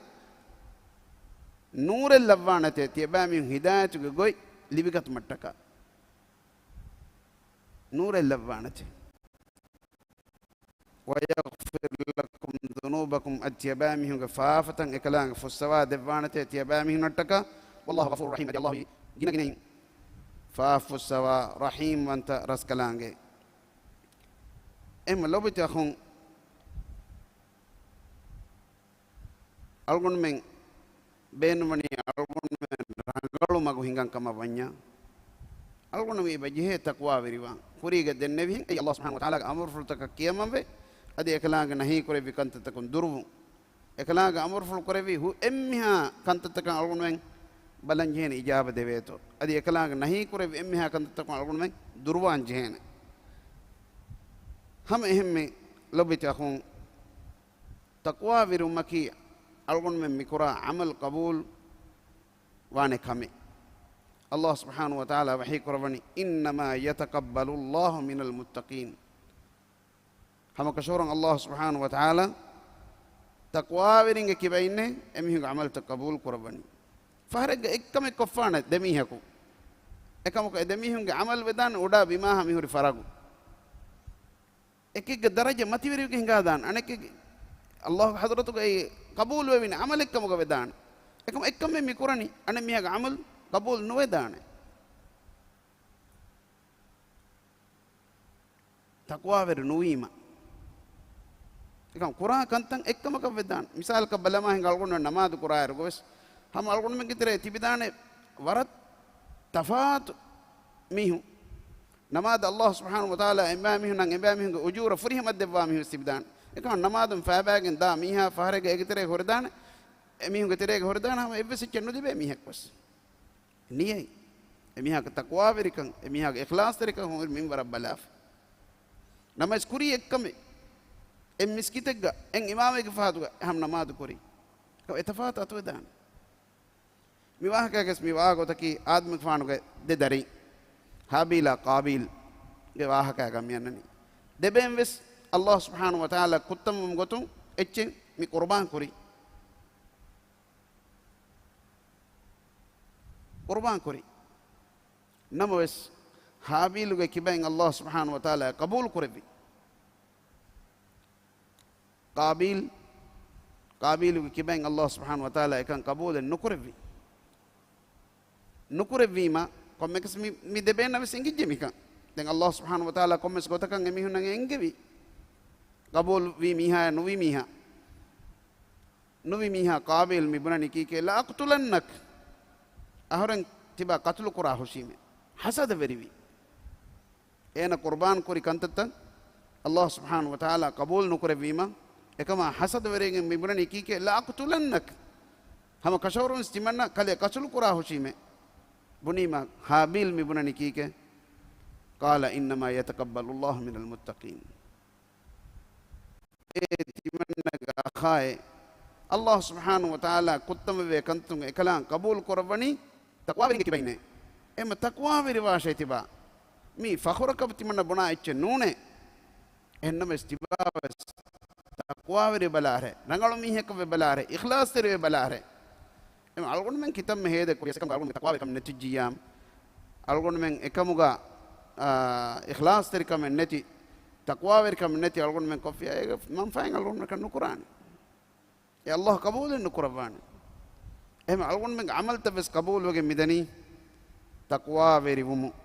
ނޫރެއް ލައްވާނެތޭ، ތިޔަބައިމީހުން ހިދާޔަތުގެ ގޮތް ލިބިގަތުމަށްޓަކާ ނޫރެއް ލައްވާނެތޭ. ވަޔަޣްފިރް ލަކުމް ޛުނޫބަކުމް، އަދި ތިޔަބައިމީހުންގެ ފާފަތައް އެކަލާނގެ ފުއްސަވާ ދެއްވާނެތޭ ތިޔަބައިމީހުނަށްޓަކާ. ވަﷲ ޣަފޫރު ރަޙީމް، އަދި ﷲ ގިނަގިނައިން ފާފަ ފުއްސަވާ ރަޙީމްވަންތަ ރަސްކަލާނގެ. އެހެން ލޯބިތި އަޚުން، އަޅުގަނޑުމެން ބޭނުންވަނީ އަޅުގަނޑުމެން ރަނގަޅު މަގު ހިނގަން ކަމަށް ވަންޏާ، އަޅުގަނޑު މި އެބަ ޖެހޭ ތަޤްވާވެރިވާން. ކުރީގަ ދެންނެވިހެން، އެއީ ﷲ ސުބްޙާނަހޫ ވަތަޢާލާގެ އަމުރުފުޅުތަކަށް ކިޔަމަންވެ، އަދި އެކަލާނގެ ނަހީ ކުރެއްވި ކަންތައްތަކުން ދުރުވުން. އެކަލާނގެ އަމުރުފުޅު ކުރެއްވި ހު-، އެންމެހާ ކަންތައްތަކަށް އަޅުގަނޑުމެން ބަލަން ޖެހޭނެ އިޖާބަ ދެވޭތޯ. އަދި އެކަލާނގެ ނަހީ ކުރެއްވި އެންމެހާ ކަންތައްތަކުން އަޅުގަނޑުމެން ދުރުވާން ޖެހޭނެ. ހަމަ އެހެންމެ ލޮބުވެތި އަޚުން، ތަޤްވާވެރިވުމަކީ އަޅުގަނޑުމެން މިކުރާ ޢަމަލު ޤަބޫލު ވާނެ ކަމެއް. ﷲ ސުބްޙާނަހޫ ވަތަޢާލާ ވަޙީ ކުރައްވަނީ، إِنَّمَا يَتَقَبَّلُ اللَّهُ مِنَ الْمُتَّقِينَ. ހަމަކަށަވަރުން ﷲ ސުބްޙާނަހޫ ވަތަޢާލާ ތަޤްވާވެރިންގެ ކިބައިންނޭ އެމީހުންގެ ޢަމަލުތައް ޤަބޫލު ކުރައްވަނީ. ފަހަރެއްގަ އެއްކަމެއް ކޮށްފާނެ ދެމީހަކު. އެކަމަކު އެ ދެމީހުންގެ ޢަމަލު ވެދާނެ އުޑާ ބިމާހާ މިހުރި ފަރަގު. އެކެއްގެ ދަރަޖަ މަތިވެރިވެގެން ހިނގާދާނެ، އަނެކެއްގެ ﷲ ގެ ޙަޟްރަތުގައި ޤަބޫލުވެވިން ޢަމަލެއްކަމުގަ ވެދާނެ. އެކަމަ އެއްކަމެއް މި ކުރަނީ އަނެއް މީހާގެ ޢަމަލު ޤަބޫލު ނުވެދާނެ. ތަޤްވާވެރި ނުވީމަ، އެކަމަ ކުރާ ކަންތައް އެއްކަމަކަށް ވެދާނެ. މިސާލަކަށް ބަލަމާ ހިނގާ އަޅުގަނޑު ނަމާދު ކުރާއިރުގަވެސް ހަމަ އަޅުގަނޑުމެންގެ ތެރޭ ތިބިދާނެ ވަރަށް ތަފާތު މީހުން. ނަމާދަށް ﷲ ސުބްޙާނަހޫ ވަތަޢާލާ އެބައިމީހުންނަށް އެބައިމީހުންގެ އުޖޫރަ ފުރިހަމަ ދެއްވާ މީހުން ތިބިދާނެ. އެކަމަ ނަމާދުން ފައިބައިގެން ދާ މީހާ ފަހަރެއްގަ އޭގެ ތެރޭގަ ހުރެދާނެ، އެމީހުންގެ ތެރޭގަ ހުރެދާނެ ހަމަ އެއްވެސް އެއްޗެއް ނުލިބޭ މީހަކުވެސް. ނިޔަތް، އެމީހާގެ ތަޤްވާވެރިކަން، އެމީހާގެ އިޚްލާޞްތެރިކަން ހުރި މިންވަރަށް ބަލާފަ. ނަމަވެސް ކުރީ އެއްކަމެއް، އެއް މިސްކިތެއްގަ އެއް އިމާމެއްގެ ފަހަތުގަ ހަމަ ނަމާދު ކުރީ. އެ ތަފާތު އަތުވެދާނެ. މި ވާހަކައިގަސް މި ވާ ގޮތަކީ އާދަމުގެފާނުގެ ދެ ދަރިން ހާބީލާ ޤާބީލްގެ ވާހަކައިގަ މި އަންނަނީ. ދެބޭން ވެސް ﷲ ސުބްޙާނަހޫ ވަތަޢާލާ ކުއްތަންވުމުގެ ގޮތުން އެއްޗެއް މި ޤުރުބާން ކުރީ. ޤުރުބާން ކުރީ. ނަމަވެސް، ހާބީލުގެ ކިބައިން ﷲ ސުބްޙާނަހޫ ވަތަޢާލާ ޤަބޫލު ކުރެއްވި. ޤާބީލް، ޤާބީލުގެ ކިބައިން ﷲ ސުބްޙާނަހޫ ވަތަޢާލާ އެކަން ޤަބޫލެއް ނުކުރެއްވި. ނުކުރެއްވީމަ، ކޮންމެކަސް މި، މި ދެބޭންނަށް ވެސް އެނގިއްޖެ މިކަން. ދެން ﷲ ސުބްޙާނަހޫ ވަތަޢާލާ ކޮންމެސް ގޮތަކަށް އެމީހުންނަށް އެންގެވި. ޤަބޫލު ވީ މީހާޔާ ނުވީ މީހާ. ނުވި މީހާ ޤާބީލް މި ބުނަނީ ކީކޭ؟ "لَأَقْتُلَنَّكَ." އަހަރެން ތިބާ ޤަތުލު ކުރާ ހުށީމޭ. ޙަސަދަވެރިވި. އޭނަ ޤުރުބާން ކުރި ކަންތައްތައް ﷲ ސުބްޙާނަހޫ ވަތަޢާލާ ޤަބޫލު ނުކުރެއްވީމަ، އެކަމާ ޙަސަދަވެރިވެގެން މި ބުނަނީ ކީކޭ؟ "لَأَقْتُلَنَّكَ." ހަމަ ކަށަވަރުން ތިމަންނަ ކަލޭ ޤަތުލު ކުރާ ހުށީމޭ. ބުނީމަ ހާބީލް މި ބުނަނީ ކީކޭ؟ "قَالَ إِنَّمَا يَتَقَبَّلُ اللَّهُ مِنَ الْمُتَّقِينَ." އޭ ތިމަންނަގެ އަޚާއޭ، ﷲ ސުބްޙާނަހޫ ވަތަޢާލާ ކުއްތަންވެވޭ ކަންތައް އެކަލާނގެ ޤަބޫލު ކުރައްވަނީ ތަޤްވާވެރިންގެ ކިބައިންނޭ. އެހެންމަ ތަޤްވާވެރިވާށޭ ތިބާ. މީ ފަޚުރަކަށް ތިމަންނަ ބުނާ އެއްޗެއް ނޫނޭ. އެހެންނަމަވެސް ތިބާވެސް ތަޤްވާވެރިވެ ބަލާށޭ، ރަނގަޅު މީހަކަށްވެ ބަލާށޭ، އިޚްލާޞްތެރިވެ ބަލާށޭ. އެމަ އަޅުގަނޑުމެން ކިތަންމެ ހޭދަ ކުރިޔަސް އެކަމުގަ އަޅުގަނޑުމެން ތަޤްވާވެރިކަމެއް ނެތިއްޖިއްޔާ، އަޅުގަނޑުމެން އެކަމުގަ، އާ، އިޚްލާޞްތެރިކަމެއް ނެތި، ތަޤްވާވެރިކަމެއް ނެތި އަޅުގަނޑުމެން ކޮށްފިޔާ، އޭގެ މަންފާއެއް އަޅުގަނޑުމެންނަކަށް ނުކުރާނެ. އެ ﷲ ޤަބޫލެއް ނުކުރައްވާނެ. އެހެން އަޅުގަނޑުމެންގެ ޢަމަލުތައް ވެސް ޤަބޫލުވެގެން މިދަނީ ތަޤްވާވެރިވުމުން.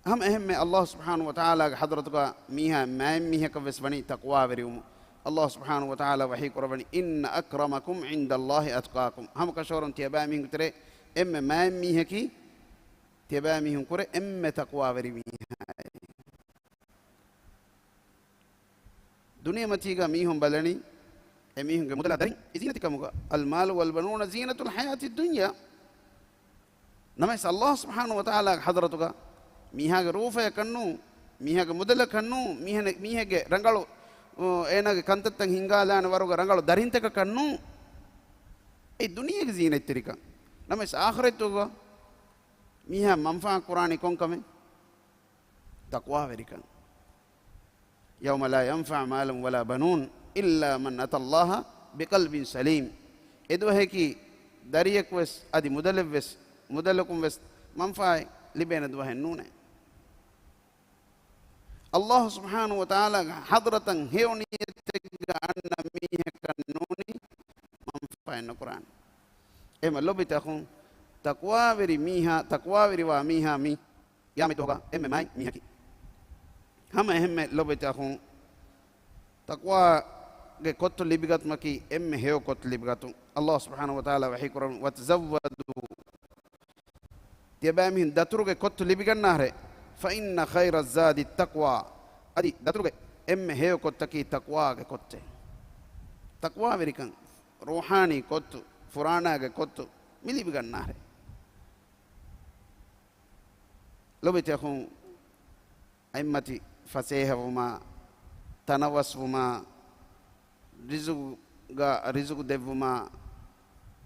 ހަމަ އެހެންމެ ﷲ ސުބްޙާނަހޫ ވަތަޢާލާގެ ޙަޟްރަތުގަ މީހާ މާތް މީހަކަށް ވެސް ވަނީ ތަޤްވާވެރިވުމުން. ﷲ ސުބްޙާނަހޫ ވަތަޢާލާ ވަޙީ ކުރައްވަނީ، "إِنَّ أَكْرَمَكُمْ عِندَ اللَّهِ أَتْقَاكُمْ." ހަމަ ކަށަވަރުން ތިޔަބައިމީހުންގެ ތެރޭ އެންމެ މާތް މީހަކީ ތިޔަބައިމީހުން ކުރެ އެންމެ ތަޤްވާވެރި މީހާއޭ. ދުނިޔެމަތީގަ މީހުން ބަލަނީ، އެމީހުންގެ މުދަލާ ދަރިން ޒީނަތިކަމުގަ. "الْمَالُ وَالْبَنُونَ زِينَةُ الْحَيَاةِ الدُّنْيَا." ނަމަވެސް އައްލާހު ސުބްޙާނަހު ވަތަޢާލާގެ ޙަޟްރަތުގަ މީހާގެ ރޫފަޔަކަށްނޫން، މީހާގެ މުދަލަކަށްނޫން، މީހެ-، މީހެއްގެ ރަނގަޅު، އު، އޭނާގެ ކަންތައްތައް ހިންގާލާނެ ވަރުގެ ރަނގަޅު ދަރިންތަކަކަށްނޫން. އެ ދުނިޔޭގެ ޒީނަތްތެރިކަން. ނަމަވެސް އާޚިރަތުގަ މީހާ މަންފާ ކުރާނީ ކޮންކަމެއް؟ ތަޤްވާވެރިކަން. يَوْمَ لَا يَنْفَعُ مَالٌ وَلَا بَنُونَ إِلَّا مَنْ أَتَى اللَّهَ بِقَلْبٍ سَلِيمٍ. އެދުވަހަކީ ދަރިޔަކުވެސް އަދި މުދަލެއްވެސް، މުދަލަކުންވެސް މަންފާއެއް ލިބޭނެ ދުވަހެއް ނޫނޭ. އައްލާހު ސުބްޙާނަހު ވަތަޢާލާގެ ޙަޟްރަތަށް ހެޔޮ ނިޔަތެއްގަ އަންނަ މީހަކަށް ނޫނީ މަންފާއެއް ނުކުރާނެ. އެހެންމަ ލޮބުވެތި އަޚުން، ތަޤްވާވެރި މީހާ، ތަޤްވާވެރިވާ މީހާ މީ ޤިޔާމަތް ދުވަހުގަ އެންމެ މާތް މީހަކީ. ހަމަ އެހެންމެ ލޮބުވެތި އަޚުން، ތަޤްވާގެ ކޮއްތު ލިބިގަތުމަކީ އެންމެ ހެޔޮ ކޮއްތު ލިބިގަތުން. އައްލާހު ސުބްޙާނަހު ވަތަޢާލާ ވަޙީ ކުރަން، "وَتَزَوَّدُوا." ތިޔަބައިމީހުން ދަތުރުގެ ކޮއްތު ލިބިގަންނާހެރޭ، "فَإِنَّ خَيْرَ الزَّادِ التَّقْوَى." އަދި ދަތުރުގެ އެންމެ ހެޔޮ ކޮއްތަކީ ތަޤްވާގެ ކޮއްތެއް. ތަޤްވާވެރިކަން، ރޫޙާނީ ކޮއްތު، ފުރާނާގެ ކޮއްތު މި ލިބިގަންނާހެރޭ. ލޮބުވެތި އަޚުން، އަތްމަތި ފަސޭހަވުމާ، ތަނަވަސްވުމާ، ރިޒުގުގަ ރިޒުގު ދެއްވުމާ،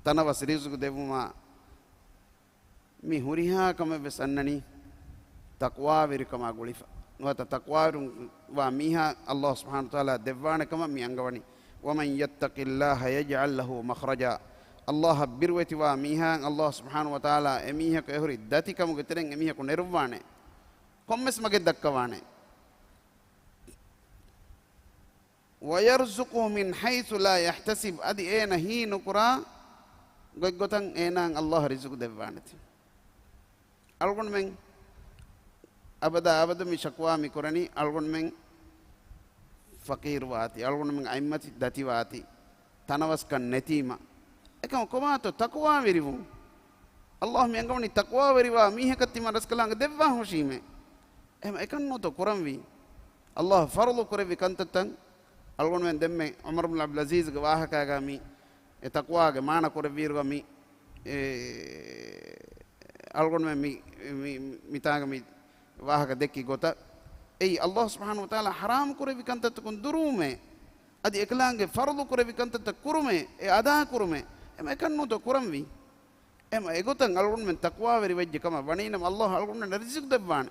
ތަނަވަސް ރިޒުގު ދެއްވުމާ، މި ހުރިހާ ކަމެއްވެސް އަންނަނީ ތަޤްވާވެރިކަމާ ގުޅިފަ. ނުވަތަ ތަޤްވާވެރިވާ މީހާ އައްލާހު ސުބްޙާނަހު ވަތަޢާލާ ދެއްވާނެ ކަމަށް މި އަންގަވަނީ. "وَمَن يَتَّقِ اللَّهَ يَجْعَل لَّهُ مَخْرَجًا." އައްލާހަށް ބިރުވެތިވާ މީހާއަށް އައްލާހު ސުބްޙާނަހު ވަތަޢާލާ އެމީހަކު އެހުރި ދަތިކަމުގެ ތެރެއިން އެމީހަކު ނެރުއްވާނެ. ކޮންމެސް މަގެއް ދައްކަވާނެ. "وَيَرْزُقْهُ مِنْ حَيْثُ لَا يَحْتَسِبُ." އަދި އޭނަ ހީނުކުރާ ގޮތްގޮތަށް އޭނާއަށް އައްލާހު ރިޒުގު ދެއްވާނެތީ. އަޅުގަނޑުމެން އަބަދާ އަބަދު މި ޝަކުވާ މި ކުރަނީ އަޅުގަނޑުމެން ފަޤީރުވާތީ، އަޅުގަނޑުމެން އަތްމަތި ދަތިވާތީ، ތަނަވަސްކަން ނެތީމަ. އެކަމަކު ކޮބާތޯ ތަޤްވާވެރިވުން؟ އައްލާހު މި އަންގަވަނީ ތަޤްވާވެރިވާ މީހަކަށް ތިމަން ރަސްކަލާނގެ ދެއްވާ ހުށީމޭ. އެހެން އެކަންނޫތޯ ކުރަންވީ؟ އައްލާހު ފަރުޟު ކުރެއްވި ކަންތައްތައް އަޅުގަނޑުމެން ދެންމެ ޢުމަރު ބިން ޢަބްދުލް ޢަޒީޒްގެ ވާހަކާގަ މި އެ ތަޤްވާގެ މާނަ ކުރެއްވިއިރުގަ މި އެ އަޅުގަނޑުމެން މި، މި، މިތާނގަ މި ވާހަކަ ދެއްކި ގޮތަށް، އެއީ އައްލާހު ސުބްޙާނަހު ވަތަޢާލާ ޙަރާމް ކުރެއްވި ކަންތައްތަކުން ދުރުވުމޭ، އަދި އެކަލާނގެ ފަރުޟު ކުރެއްވި ކަންތައްތައް ކުރުމޭ، އެ އަދާ ކުރުމޭ، އެމަ އެކަންނޫތޯ ކުރަންވީ؟ އެމަ އެގޮތަށް އަޅުގަނޑުމެން ތަޤްވާވެރި ވެއްޖެ ކަމަށް ވަނީނަމަ އައްލާހު އަޅުގަނޑުމެންނަށް ރިޒުޤު ދެއްވާނެ.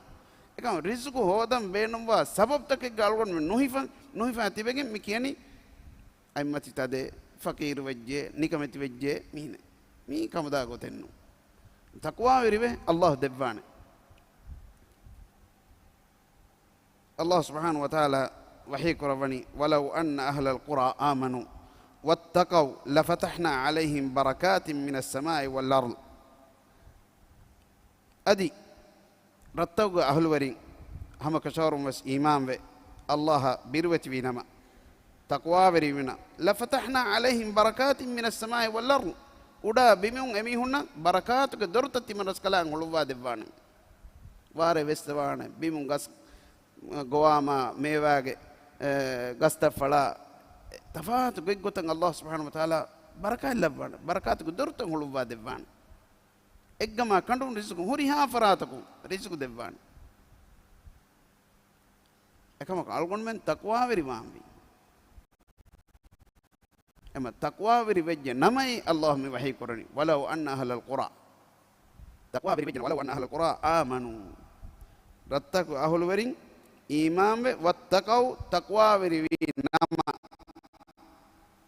އެކަމަ ރިޒުޤު ހޯދަން ބޭނުންވާ ސަބަބުތަކެއްގަ އަޅުގަނޑުމެން ނުހިފަ، ނުހިފާ ތިބެގެން މި ކިޔަނީ އަތްމަތި ތަދޭ، ފަޤީރު ވެއްޖެ، ނިކަމެތި ވެއްޖެ މީހެއް. މީ ކަމުދާ ގޮތެއްނު. ތަޤްވާވެރިވެ އައްލާހު ދެއްވާނެ. އައްލާހު ސުބްޙާނަހު ވަތަޢާލާ ވަޙީ ކުރައްވަނީ، "وَلَوْ أَنَّ أَهْلَ الْقُرَىٰ آمَنُوا وَاتَّقَوْا لَفَتَحْنَا عَلَيْهِم بَرَكَاتٍ مِّنَ السَّمَاءِ وَالْأَرْضِ." އަދި ރަށްތަކުގެ އަހުލުވެރިން ހަމަކަށަވަރުން ވެސް އީމާންވެ، އައްލާހަށް ބިރުވެތިވީ ނަމަ، ތަޤްވާވެރިވީނަމަ، "لَفَتَحْنَا عَلَيْهِم بَرَكَاتٍ مِّنَ السَّمَاءِ وَالْأَرْضِ." އުޑާ ބިމުން އެމީހުންނަށް ބަރަކާތުގެ ދޮރުތައް ތިމަން ރަސްކަލާނގެ ހުޅުއްވާ ދެއްވާނެ. ވާރޭ ވެސްދެވާނެ، ބިމުން ގަސް ގޮވާމާ، މޭވާގެ، އެ، ގަސްތައް ފަޅާ، ތަފާތު ގޮތްގޮތަށް އައްލާހު ސުބްޙާނަހު ވަތަޢާލާ ބަރަކާތް ލައްވާނެ، ބަރަކާތުގެ ދޮރުތައް ހުޅުއްވާ ދެއްވާނެ. އެއްގަމާ ކަނޑުން ރިޒުޤު، ހުރިހާ ފަރާތަކުން ރިޒުޤު ދެއްވާނެ. އެކަމަކު އަޅުގަނޑުމެން ތަޤްވާވެރިވާންވީ. އެމަ ތަޤްވާވެރި ވެއްޖެ ނަމައި އައްލާހު މި ވަޙީ ކުރަނީ، "وَلَوْ أَنَّ أَهْلَ الْقُرَىٰ." ތަޤްވާވެރި ވެއްޖެ، "وَلَوْ أَنَّ أَهْلَ الْقُرَىٰ آمَنُوا." ރަށްތަކު އަހުލުވެރިން އީމާންވެ، "وَاتَّقَوْا." ތަޤްވާވެރިވީ ނަމަ.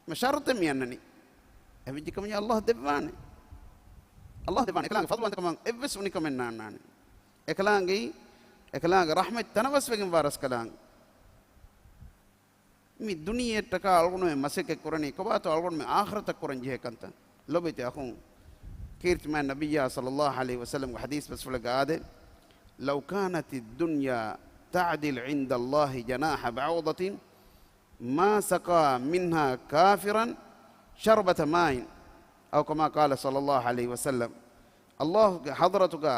މި ޝަރުޠެއް މި އަންނަނީ. އެވެއްޖެ ކަމަށް އައްލާހު ދެއްވާނެ. އައްލާހު ދެއްވާނެ. އެކަލާނގެ ފަޟްލުވަންތަކަމަށް އެއްވެސް އުނިކަމެއް ނާންނާނެ. އެކަލާނގެ، އެކަލާނގެ ރަޙްމަތް ތަނަވަސްވެގެންވާ ރަސްކަލާނގެ. މި ދުނިޔެއަށްޓަކާ އަޅުގަނޑުމެން މަސައްކަތް ކުރަނީ ކޮބާތޯ އަޅުގަނޑުމެން އާޚިރަތަށް ކުރަން ޖެހޭ ކަންތައް؟ ލޮބުވެތި އަޚުން، ކީރިތި މާތް ނަބިއްޔާ ޞައްލައްލާހު ޢަލައިހި ވަސައްލަމްގެ ޙަދީޘް ބަސްފުޅެއްގަ އާދޭ، "لَوْ كَانَتِ الدُّنْيَا تَعْدِلُ عِندَ اللَّهِ جَنَاحَ بَعُوضَةٍ مَا سَقَىٰ مِنْهَا كَافِرًا شَرْبَةَ مَاءٍ." أَوْ كَمَا قَالَ صَلَّى اللهُ عَلَيْهِ وَسَلَّمَ. އައްލާހުގެ ޙަޟްރަތުގަ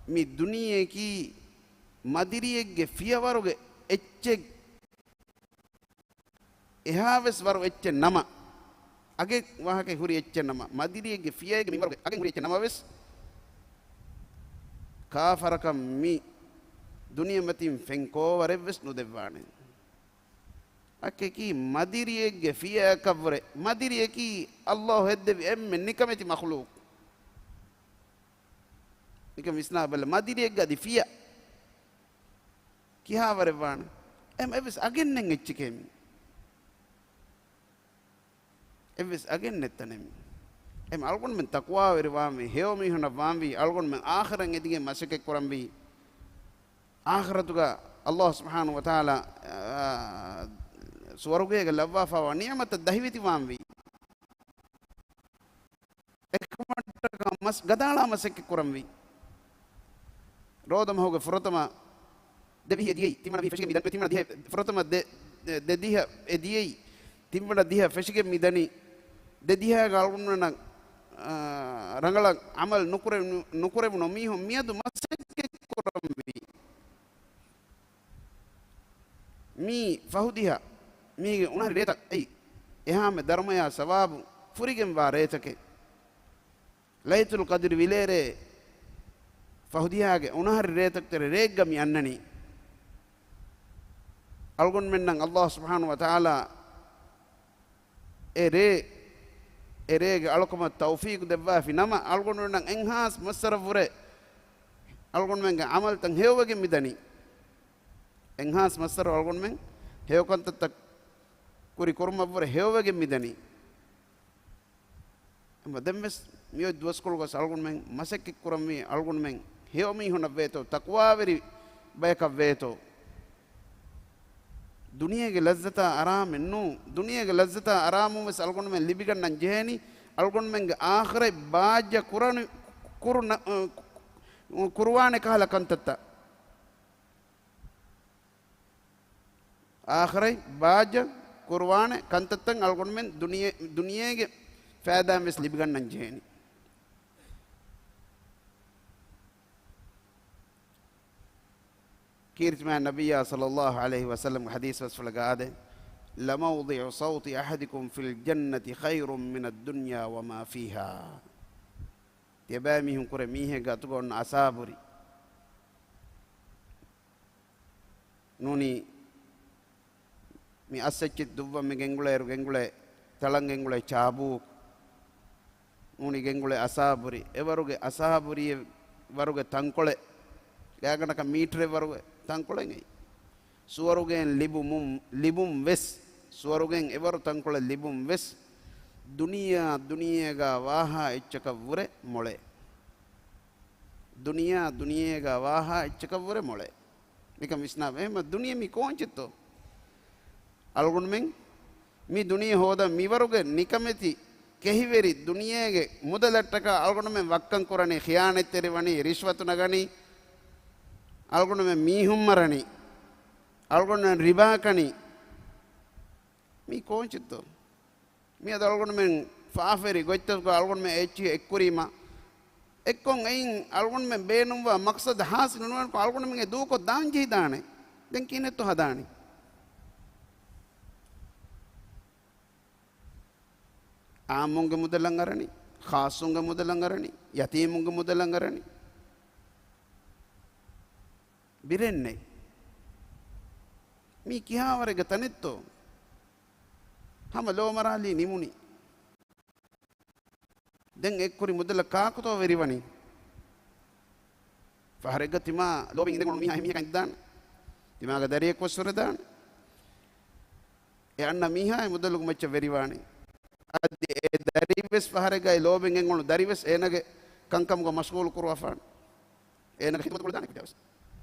މި ދުނިޔެއަކީ މަދިރިއެއްގެ ފިޔަވަރުގެ އެއްޗެއް އެހާވެސް ވަރު އެއްޗެއް ނަމަ، އަގެއް ވާހަކަ ހުރި އެއްޗެއް ނަމަ، މަދިރިއެއްގެ ފިޔައެއްގެ މިންވަރުގެ އަގެއް ހުރި އެއްޗެއް ނަމަވެސް، ކާފަރަކަށް މި ދުނިޔެމަތިން ފެންކޯވަރެއްވެސް ނުދެއްވާނެ. އަކަކީ މަދިރިއެއްގެ ފިޔައަކަށްވުރެ، މަދިރިއަކީ ﷲ ހެއްދެވި އެންމެ ނިކަމެތި މަޚުލޫޤު. ނިކަން ވިސްނާބަލަ، މަދިރިއެއްގަ އަދި ފިޔަ ކިހާވަރެއްވާނެ؟ އެމަ އެއްވެސް އަގެއް ނެތް އެއްޗެކޭ މި. އެއްވެސް އަގެއް ނެތް ތަނެއް މި. އެމަ އަޅުގަނޑުމެން ތަޤްވާވެރިވާންވީ، ހެޔޮ މީހުންނަށް ވާންވީ، އަޅުގަނޑުމެން އާޚިރަތް އެދިގެން މަސައްކަތް ކުރަންވީ. އާޚިރަތުގަ ﷲ ސުބްޙާނަހޫ ވަތަޢާލާ، އާ، ސުވަރުގޭގަ ލައްވާފައިވާ ނިޢުމަތަށް ދަހިވެތިވާންވީ. އެކަމަށްޓަކާ މަސް ގަދައަޅާ މަސައްކަތް ކުރަންވީ. ރޯދަ މަހުގެ ފުރަތަމަ ދެވިހި އެދިޔައީ، ތިންވަނަ ވިހި ފެށިގެން މި ދަނީ، ތިންވަނަ ދިހަ، ފުރަތަމަ ދެ، ދެ، ދެ ދިހަ އެދިޔައީ، ތިންވަނަ ދިހަ ފެށިގެން މި ދަނީ. ދެ ދިހައިގަ އަޅުގަނޑުމެންނަށް، އާ، ރަނގަޅަށް ޢަމަލު ނުކުރެ، ނު، ނުކުރެވުނު މީހުން މިއަދު މަސައްކަތް ކުރަންވީ. މީ ފަހުދިހަ، މީގެ އުނަހަރި ރޭތައް އެއީ، އެހާމެ ދަރުމަޔާ ސަވާބު ފުރިގެންވާ ރޭތަކެއް. ލައިލަތުލް ޤަދްރި ވިލޭރޭ ފަހުދިހާގެ އުނަހަރި ރޭތަކު ތެރެ ރޭއެއްގަ މި އަންނަނީ. އަޅުގަނޑުމެންނަށް ﷲ ސުބްޙާނަހޫ ވަތަޢާލާ އެ ރޭ، އެ ރޭގެ އަޅުކަމަށް ތައުފީޤު ދެއްވާފި ނަމަ، އަޅުގަނޑުމެންނަށް އެންހާސް މައްސަރަށްވުރެ، އަޅުގަނޑުމެންގެ ޢަމަލުތައް ހެޔޮވެގެން މިދަނީ. އެންހާސް މައްސަރު އަޅުގަނޑުމެން ހެޔޮކަންތައްތައް ކުރި ކުރުމަށްވުރެ ހެޔޮވެގެން މިދަނީ. އެމަ ދެންވެސް މިއޮތް ދުވަސްކޮޅުގަސް އަޅުގަނޑުމެން މަސައްކަތް ކުރަންވީ، އަޅުގަނޑުމެން ހެޔޮ މީހުންނަށް ވޭތޯ، ތަޤްވާވެރި ބަޔަކަށް ވޭތޯ. ދުނިޔޭގެ ލައްޒަތާ އަރާމެއް ނޫ. ދުނިޔޭގެ ލައްޒަތާ އަރާމުން ވެސް އަޅުގަނޑުމެން ލިބިގަންނަން ޖެހޭނީ، އަޅުގަނޑުމެންގެ އާޚިރަތް ބާއްޖަ ކުރަނި، ކުރު، ކުރުވާނެ ކަހަލަ ކަންތައްތައް. އާޚިރަތް ބާއްޖަ ކުރުވާނެ ކަންތައްތައް އަޅުގަނޑުމެން ދުނިޔެ، ދުނިޔޭގެ ފައިދާއިން ވެސް ލިބިގަންނަން ޖެހޭނީ. ކީރިތި މާތް ނަބިއްޔާ ޞައްލައްލާހު ޢަލައިހި ވަސައްލަމްގެ ޙަދީޘް ބަސްފުޅެއްގަ އާދޭ، "لموضع سوط أحدكم في الجنة خير من الدنيا وما فيها." ތިޔަބައިމީހުން ކުރެ މީހެއްގެ އަތުގަ އޮންނަ އަސާބުރި. ނޫނީ މި އަސްއެއްޗެއް ދުއްވަން މި ގެންގުޅޭއިރު ގެންގުޅޭ ތަޅަން ގެންގުޅޭ ޗާބޫކު. ނޫނީ ގެންގުޅޭ އަސާބުރި. އެވަރުގެ އަސާބުރިއެއް ވަރުގެ ތަންކޮޅެއް. ގާތްގަނޑަކަށް މީޓަރެއް ވަރުގެ ތަންކޮޅެއް އެއީ. ސުވަރުގެއިން ލިބުމުން، ލިބުން ވެސް، ސުވަރުގެއިން އެވަރު ތަންކޮޅެއް ލިބުން ވެސް، ދުނިޔެއާ ދުނިޔޭގަ ވާހާ އެއްޗަކަށް ވުރެ މޮޅޭ. ދުނިޔެއާ ދުނިޔޭގަ ވާހާ އެއްޗަކަށް ވުރެ މޮޅޭ. ނިކަން ވިސްނާ، އެހެންމަ ދުނިޔެ މީ ކޯންޗެއްތޯ؟ އަޅުގަނޑުމެން މި ދުނިޔެ ހޯދަން މިވަރުގެ ނިކަމެތި ކެހިވެރި ދުނިޔޭގެ މުދަލަށްޓަކާ އަޅުގަނޑުމެން ވައްކަން ކުރަނީ، ޚިޔާނަތްތެރިވަނީ، ރިޝްވަތު ނަގަނީ، އަޅުގަނޑުމެން މީހުން މަރަނީ، އަޅުގަނޑުމެން ރިބާ ކަނީ. މީ ކޯންޗެއްތޯ؟ މިއަދު އަޅުގަނޑުމެން ފާފަވެރި ގޮތްތަކުގަ އަޅުގަނޑުމެން އެއްޗިހި އެއްކުރީމަ، އެއްކޮށް އެއިން އަޅުގަނޑުމެން ބޭނުންވާ މަޤްޞަދު ޙާޞިލު ނުވެންކޮށް އަޅުގަނޑުމެން އެ ދޫކޮށް ދާން ޖެހިދާނެ. ދެން ކިހިނެއްތޯ ހަދާނީ؟ ޢާއްމުންގެ މުދަލަށް އަރަނީ، ޚާއްޞުންގެ މުދަލަށް އަރަނީ، ޔަތީމުންގެ މުދަލަށް އަރަނީ. ބިރެއްނެތް. މީ ކިހާވަރެއްގެ ތަނެއްތޯ؟ ހަމަ ލޯމަރާލީ ނިމުނީ. ދެން އެއްކުރި މުދަލަށް ކާކުތޯ ވެރިވަނީ؟ ފަހަރެއްގަ ތިމާ ލޯބިން އިނދެގެން މީހާ އެ މީހަކަށް އިނދާނެ. ތިމާގެ ދަރިއެއް ކޮށްސުރެދާނެ. އެ އަންނަ މީހާ އެ މުދަލުގެ މައްޗަށް ވެރިވާނެ. އަދި އެ ދަރިވެސް ފަހަރެއްގައި ލޯބިން އެނގުނު ދަރިވެސް އޭނަގެ ކަންކަމުގަ މަޝްޣޫލު ކުރުވާފާނެ. އޭނަގެ ޚިދުމަތު ކުރަން ވެސް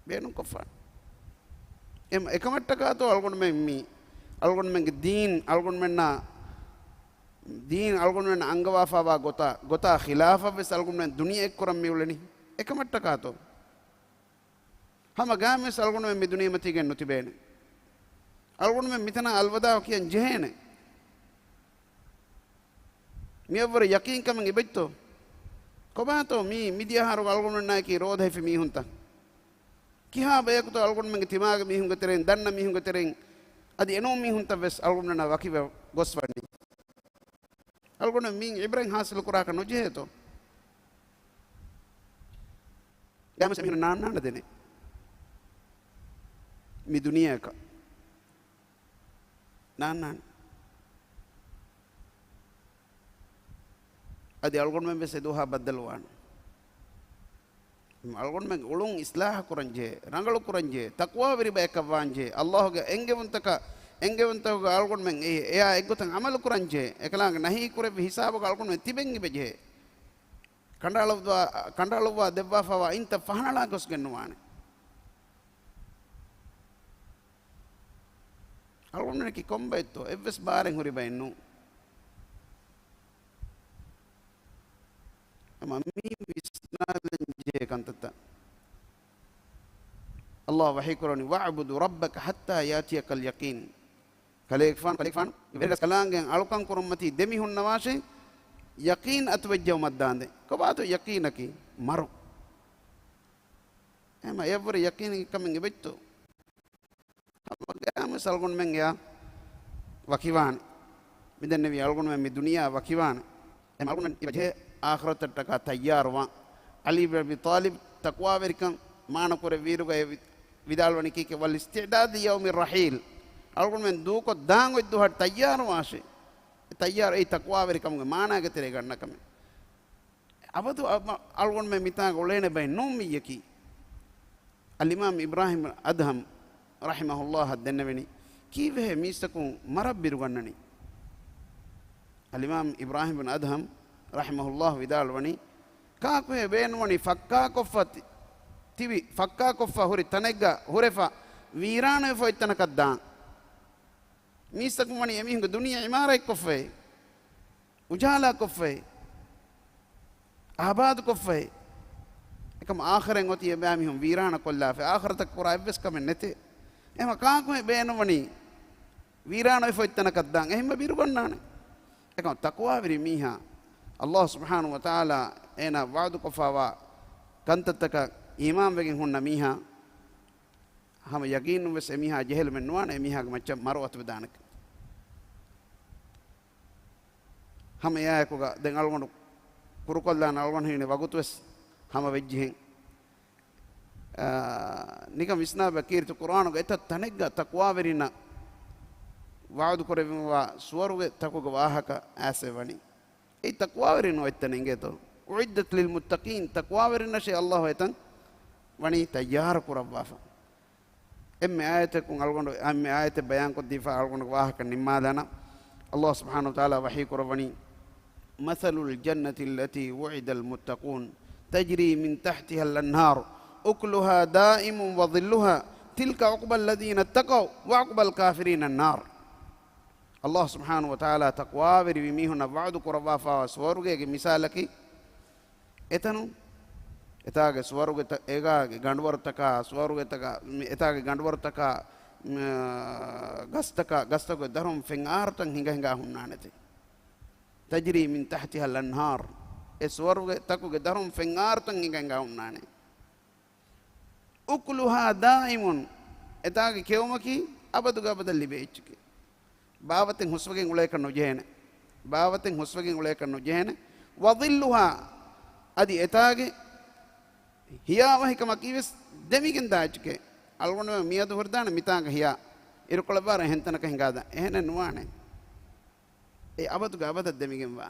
ބޭނުންކޮށްފާނެ. އެމަ އެކަމަށްޓަކާތޯ އަޅުގަނޑުމެން މި އަޅުގަނޑުމެންގެ ދީން އަޅުގަނޑުމެންނާ، ދީން އަޅުގަނޑުމެންނަށް އަންގަވާފާވާ ގޮތާ، ގޮތާ ޚިލާފަށް ވެސް އަޅުގަނޑުމެން ދުނިޔެ އެއްކުރަން މިއުޅެނީ؟ އެކަމަށްޓަކާތޯ؟ ހަމަ ގާމެސް އަޅުގަނޑުމެން މި ދުނިޔެމަތީގެން ނުތިބޭނެ. އަޅުގަނޑުމެން މިތަނަށް އަލްވަދާޢު ކިޔަން ޖެހޭނެ. މިއަށްވުރެ ޔަޤީންކަމެއް އިބެއްތޯ؟ ކޮބާތޯ މީ މިދިޔަ އަހަރު އަޅުގަނޑުމެންނާއެކީ ރޯދަ ހިފި މީހުންތަ؟ ކިހާ ބަޔަކުތޯ އަޅުގަނޑުމެންގެ ތިމާގެ މީހުންގެ ތެރެއިން، ދަންނަ މީހުންގެ ތެރެއިން އަދި އެނޫން މީހުންތައް ވެސް އަޅުގަނޑުމެންނާ ވަކިވެ ގޮސް ވަނީ؟ އަޅުގަނޑު މިއިން ޢިބްރަތް ޙާޞިލު ކުރާކަށް ނުޖެހޭތޯ؟ ގައިމުވެސް އެމީހުން ނާންނާނެ ދެނެއް. މި ދުނިޔެއަކަށް ނާންނާނެ. އަދި އަޅުގަނޑުމެން ވެސް އެދުވަހާ ބައްދަލުވާނެ. އަޅުގަނޑުމެން އުޅުން އިސްލާހަކުރަންޖެހޭ، ރަނގަޅުކުރަންޖެހޭ، ތަޤްވާވެރި ބަޔަކަށްވާންޖެހޭ، އައްލާހުގެ އެންގެވުންތަކަށް، އެންގެވުންތަކުގަ އަޅުގަނޑުމެން އެ، އެއާ އެއްގޮތަށް ޢަމަލުކުރަންޖެހޭ، އެކަލާނގެ ނަހީ ކުރެއްވި ހިސާބުގަ އަޅުގަނޑުމެން ތިބެން އިބަޖެހޭ. ކަނޑައަޅުއްވާ، ކަނޑައަޅުއްވާ ދެއްވާފައިވާ އިންތައް ފަހަނަޅާ ގޮސްގެން ނުވާނެ. އަޅުގަނޑުމެންނަކީ ކޮންބައެއްތޯ؟ އެއްވެސް ބާރެއް ހުރި ބައެއް ނޫން. އެމަ މީ ވިސްނާލަން ޖެހޭ ކަންތައްތައް. އައްލާހު ވަޙީ ކުރަނީ، "وَاعْبُدْ رَبَّكَ حَتَّى يَأْتِيَكَ الْيَقِينُ." ކަލޭގެފާނު، ކަލޭގެފާނު ވެރިރަސްކަލާނގެ އަޅުކަން ކުރުންމަތީ ދެމިހުންނަވާށޭ، ޔަޤީން އަތުވެއްޖައުމަށްދާނދެ. ކޮބާތޯ ޔަޤީނަކީ؟ މަރު. އެމަ އެއަށްވުރެ ޔަޤީން ކަމެއް އެބައްތޯ؟ ހަމަ ގައިމުވެސް އަޅުގަނޑުމެން އެއާ ވަކިވާނެ. މިދެންނެވި އަޅުގަނޑުމެން މި ދުނިޔެއާ ވަކިވާނެ. އެމަ އަޅުގަނޑުމެން އިބަޖެހޭ އާޚިރަތަށްޓަކާ ތައްޔާރުވާން. ޢަލީ ބިން އަބީ ޠާލިބް ތަޤްވާވެރިކަން މާނަކުރެއްވިއިރުގައި ވި-، ވިދާޅުވަނީ ކީކޭ؟ "وَالِاسْتِعْدَادُ لِيَوْمِ الرَّحِيلِ." އަޅުގަނޑުމެން ދޫކޮށް ދާން އޮތް ދުވަހަށް ތައްޔާރުވާށޭ. އެ ތައްޔާރު އެއީ ތަޤްވާވެރިކަމުގެ މާނާގެ ތެރޭ ގަންނަ ކަމެއް. އަބަދު އަ-، އަޅުގަނޑުމެން މިތާނގަ އުޅޭނެ ބައެއް ނޫން މިއްޔަކީ. އަލްއިމާމް އިބްރާހިމް އަދްހަމް ރަޙިމަހުﷲ އަށް ދެންނެވެނީ، ކީއްވެހޭ މީސްތަކުން މަރަށް ބިރުގަންނަނީ؟ އަލްއިމާމް އިބްރާހިމް ބިން އަދްހަމް ރަޙިމަހުﷲ ވިދާޅުވަނީ، ކާކުހޭ ބޭނުންވަނީ ފައްކާކޮށްފަ ތި-، ތިބި، ފައްކާކޮށްފަ ހުރި ތަނެއްގަ ހުރެފަ ވީރާނުވެފަ އޮތް ތަނަކަށް ދާން؟ މީސްތަކުން ވަނީ އެމީހުންގެ ދުނިޔެ ޢިމާރާތްކޮށްފައި، އުޖާލާކޮށްފައި، އާބާދުކޮށްފައި. އެކަމަ އާޚިރަތް އޮތީ އެބައިމީހުން ވީރާނަކޮށްލާފަ، އާޚިރަތަށް ކުރާ އެއްވެސް ކަމެއް ނެތޭ. އެހެންމަ ކާކުހޭ ބޭނުންވަނީ ވީރާނުވެފަ އޮތް ތަނަކަށް ދާން؟ އެހެންމަ ބިރުގަންނާނެ. އެކަމަ ތަޤްވާވެރި މީހާ، އައްލާހު ސުބްޙާނަހު ވަތަޢާލާ އޭނާ ވަޢުދުކޮށްފައިވާ ކަންތައްތަކަށް އީމާންވެގެން ހުންނަ މީހާ، ހަމަ ޔަޤީނުންވެސް އެމީހާ ޖެހިލުމެއް ނުވާނެ އެމީހާގެ މައްޗަށް މަރު އަތުވެދާނެކަން. ހަމަ އެއާއެކުގަ ދެން އަޅުގަނޑު ކުރުކޮށްލާނެ، އަޅުގަނޑު ހީނެ ވަގުތުވެސް ހަމަ ވެއްޖިހެން. އާ، ނިކަން ވިސްނާބަ، ކީރިތި ޤުރްއާނުގެ އެތައް ތަނެއްގަ ތަޤްވާވެރިންނަށް ވަޢުދު ކުރެވިފައިވާ ސުވަރުގެ ތަކުގެ ވާހަކަ އައިސް ވަނީ. އެއީ ތަޤްވާވެރިން އޮތް ތަނެއް އިނގޭތޯ؟ "أُعِدَّتْ لِلْمُتَّقِينَ." ތަޤްވާވެރިންނަށޭ އައްލާހު އެތަން ވަނީ ތައްޔާރު ކުރައްވާފަ. އެންމެ އާޔަތަކުން އަޅުގަނޑު، އެންމެ އާޔަތެއް ބަޔާންކޮށްދީފަ އަޅުގަނޑުގެ ވާހަކަ ނިންމާލާނަން. އައްލާހު ސުބްޙާނަހު ވަތަޢާލާ ވަޙީ ކުރައްވަނީ، "مَثَلُ الْجَنَّةِ الَّتِي وُعِدَ الْمُتَّقُونَ تَجْرِي مِنْ تَحْتِهَا الْأَنْهَارُ أُكُلُهَا دَائِمٌ وَظِلُّهَا تِلْكَ عُقْبَى الَّذِينَ اتَّقَوْا وَعُقْبَى الْكَافِرِينَ النَّارُ." އައްލާހު ސުބްޙާނަހު ވަތަޢާލާ ތަޤްވާވެރިވި މީހުންނަށް ވަޢުދު ކުރައްވާފައިވާ ސުވަރުގޭގެ މިސާލަކީ، އެތަނުން އެތާގެ ސުވަރުގެތަ-، އޭގާގެ ގަނޑުވަރުތަކާ، ސުވަރުގެތަކާ، މި-، އެތާގެ ގަނޑުވަރުތަކާ، މަ-، ގަސްތަކާ، ގަސްތަކުގެ ދަރުން ފެންއާރުތައް ހިނގަ ހިނގާ ހުންނާނެތެ. تَجْرِي مِنْ تَحْتِهَا الْأَنْهَارُ. އެ ސުވަރުގެތަކުގެ ދަރުން ފެންއާރުތައް ހިނގަ ހިނގާ ހުންނާނެ. أُكُلُهَا دَائِمٌ، އެތާގެ ކެއުމަކީ އަބަދުގެ އަބަދަށް ލިބޭ އެއްޗެކޭ. ބާވަތެއް ހުސްވެގެން އުޅޭކަށް ނުޖެހޭނެ. ބާވަތެއް ހުސްވެގެން އުޅޭކަށް ނުޖެހޭނެ. وَظِلُّهَا، އަދި އެތާގެ ހިޔާވަހިކަމަކީވެސް ދެމިގެން ދާ އެއްޗެކޭ. އަޅުގަނޑުމެން މިއަދު ހުރިދާނެ މިތާނގަ ހިޔާ، އިރުކޮޅަށްވާރަށް އެހެން ތަނަކަށް ހިނގާދާ. އެހެނެއް ނުވާނެ. އެ އަބަދުގެ އަބަދަށް ދެމިގެންވާ.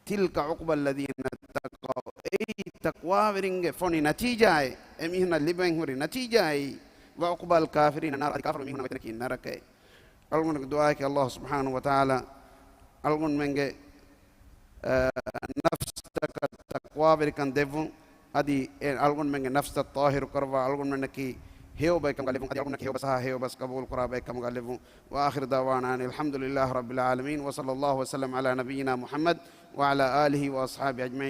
تِلْكَ عُقْبَى الَّذِينَ اتَّقَوْا، އެއީ ތަޤްވާވެރިންގެ ފޮނި ނަތީޖާއެއް، އެމީހުންނަށް ލިބެން ހުރި ނަތީޖާއެއް. وَعُقْبَى الْكَافِرِينَ النَّارُ، އަދި ކާފަރު މީހުންނަށް އޮތް ތަނަކީ ނަރަކައެއް. އަޅުގަނޑުގެ ދުޢާއަކީ އައްލާހު ސުބްޙާނަހު ވަތަޢާލާ އަޅުގަނޑުމެންގެ، އަ، ނަފްސްތަކަށް ތަޤްވާވެރިކަން ދެއްވުން، އަދި އެ އަޅުގަނޑުމެންގެ ނަފްސަށް ޠާހިރު ކުރައްވާ، އަޅުގަނޑުމެންނަކީ ހެޔޮ ބައެއް ކަމުގަ ލެއްވުން، އަދި އަޅުގަނޑުމެންނަކީ ހެޔޮ ބަސް ހާ ހެޔޮ ބަސް ޤަބޫލު ކުރާ ބައެއް ކަމުގަ ލެއްވުން. وَآخِرُ دَعْوَانَا أَنِ الْحَمْدُ لِلَّهِ رَبِّ الْعَالَمِينَ، وَصَلَّى اللَّهُ وَسَلَّمَ عَلَى نَبِيِّنَا مُحَمَّدٍ وَعَلَى آلِهِ وَأَصْحَابِهِ أَجْمَعِينَ.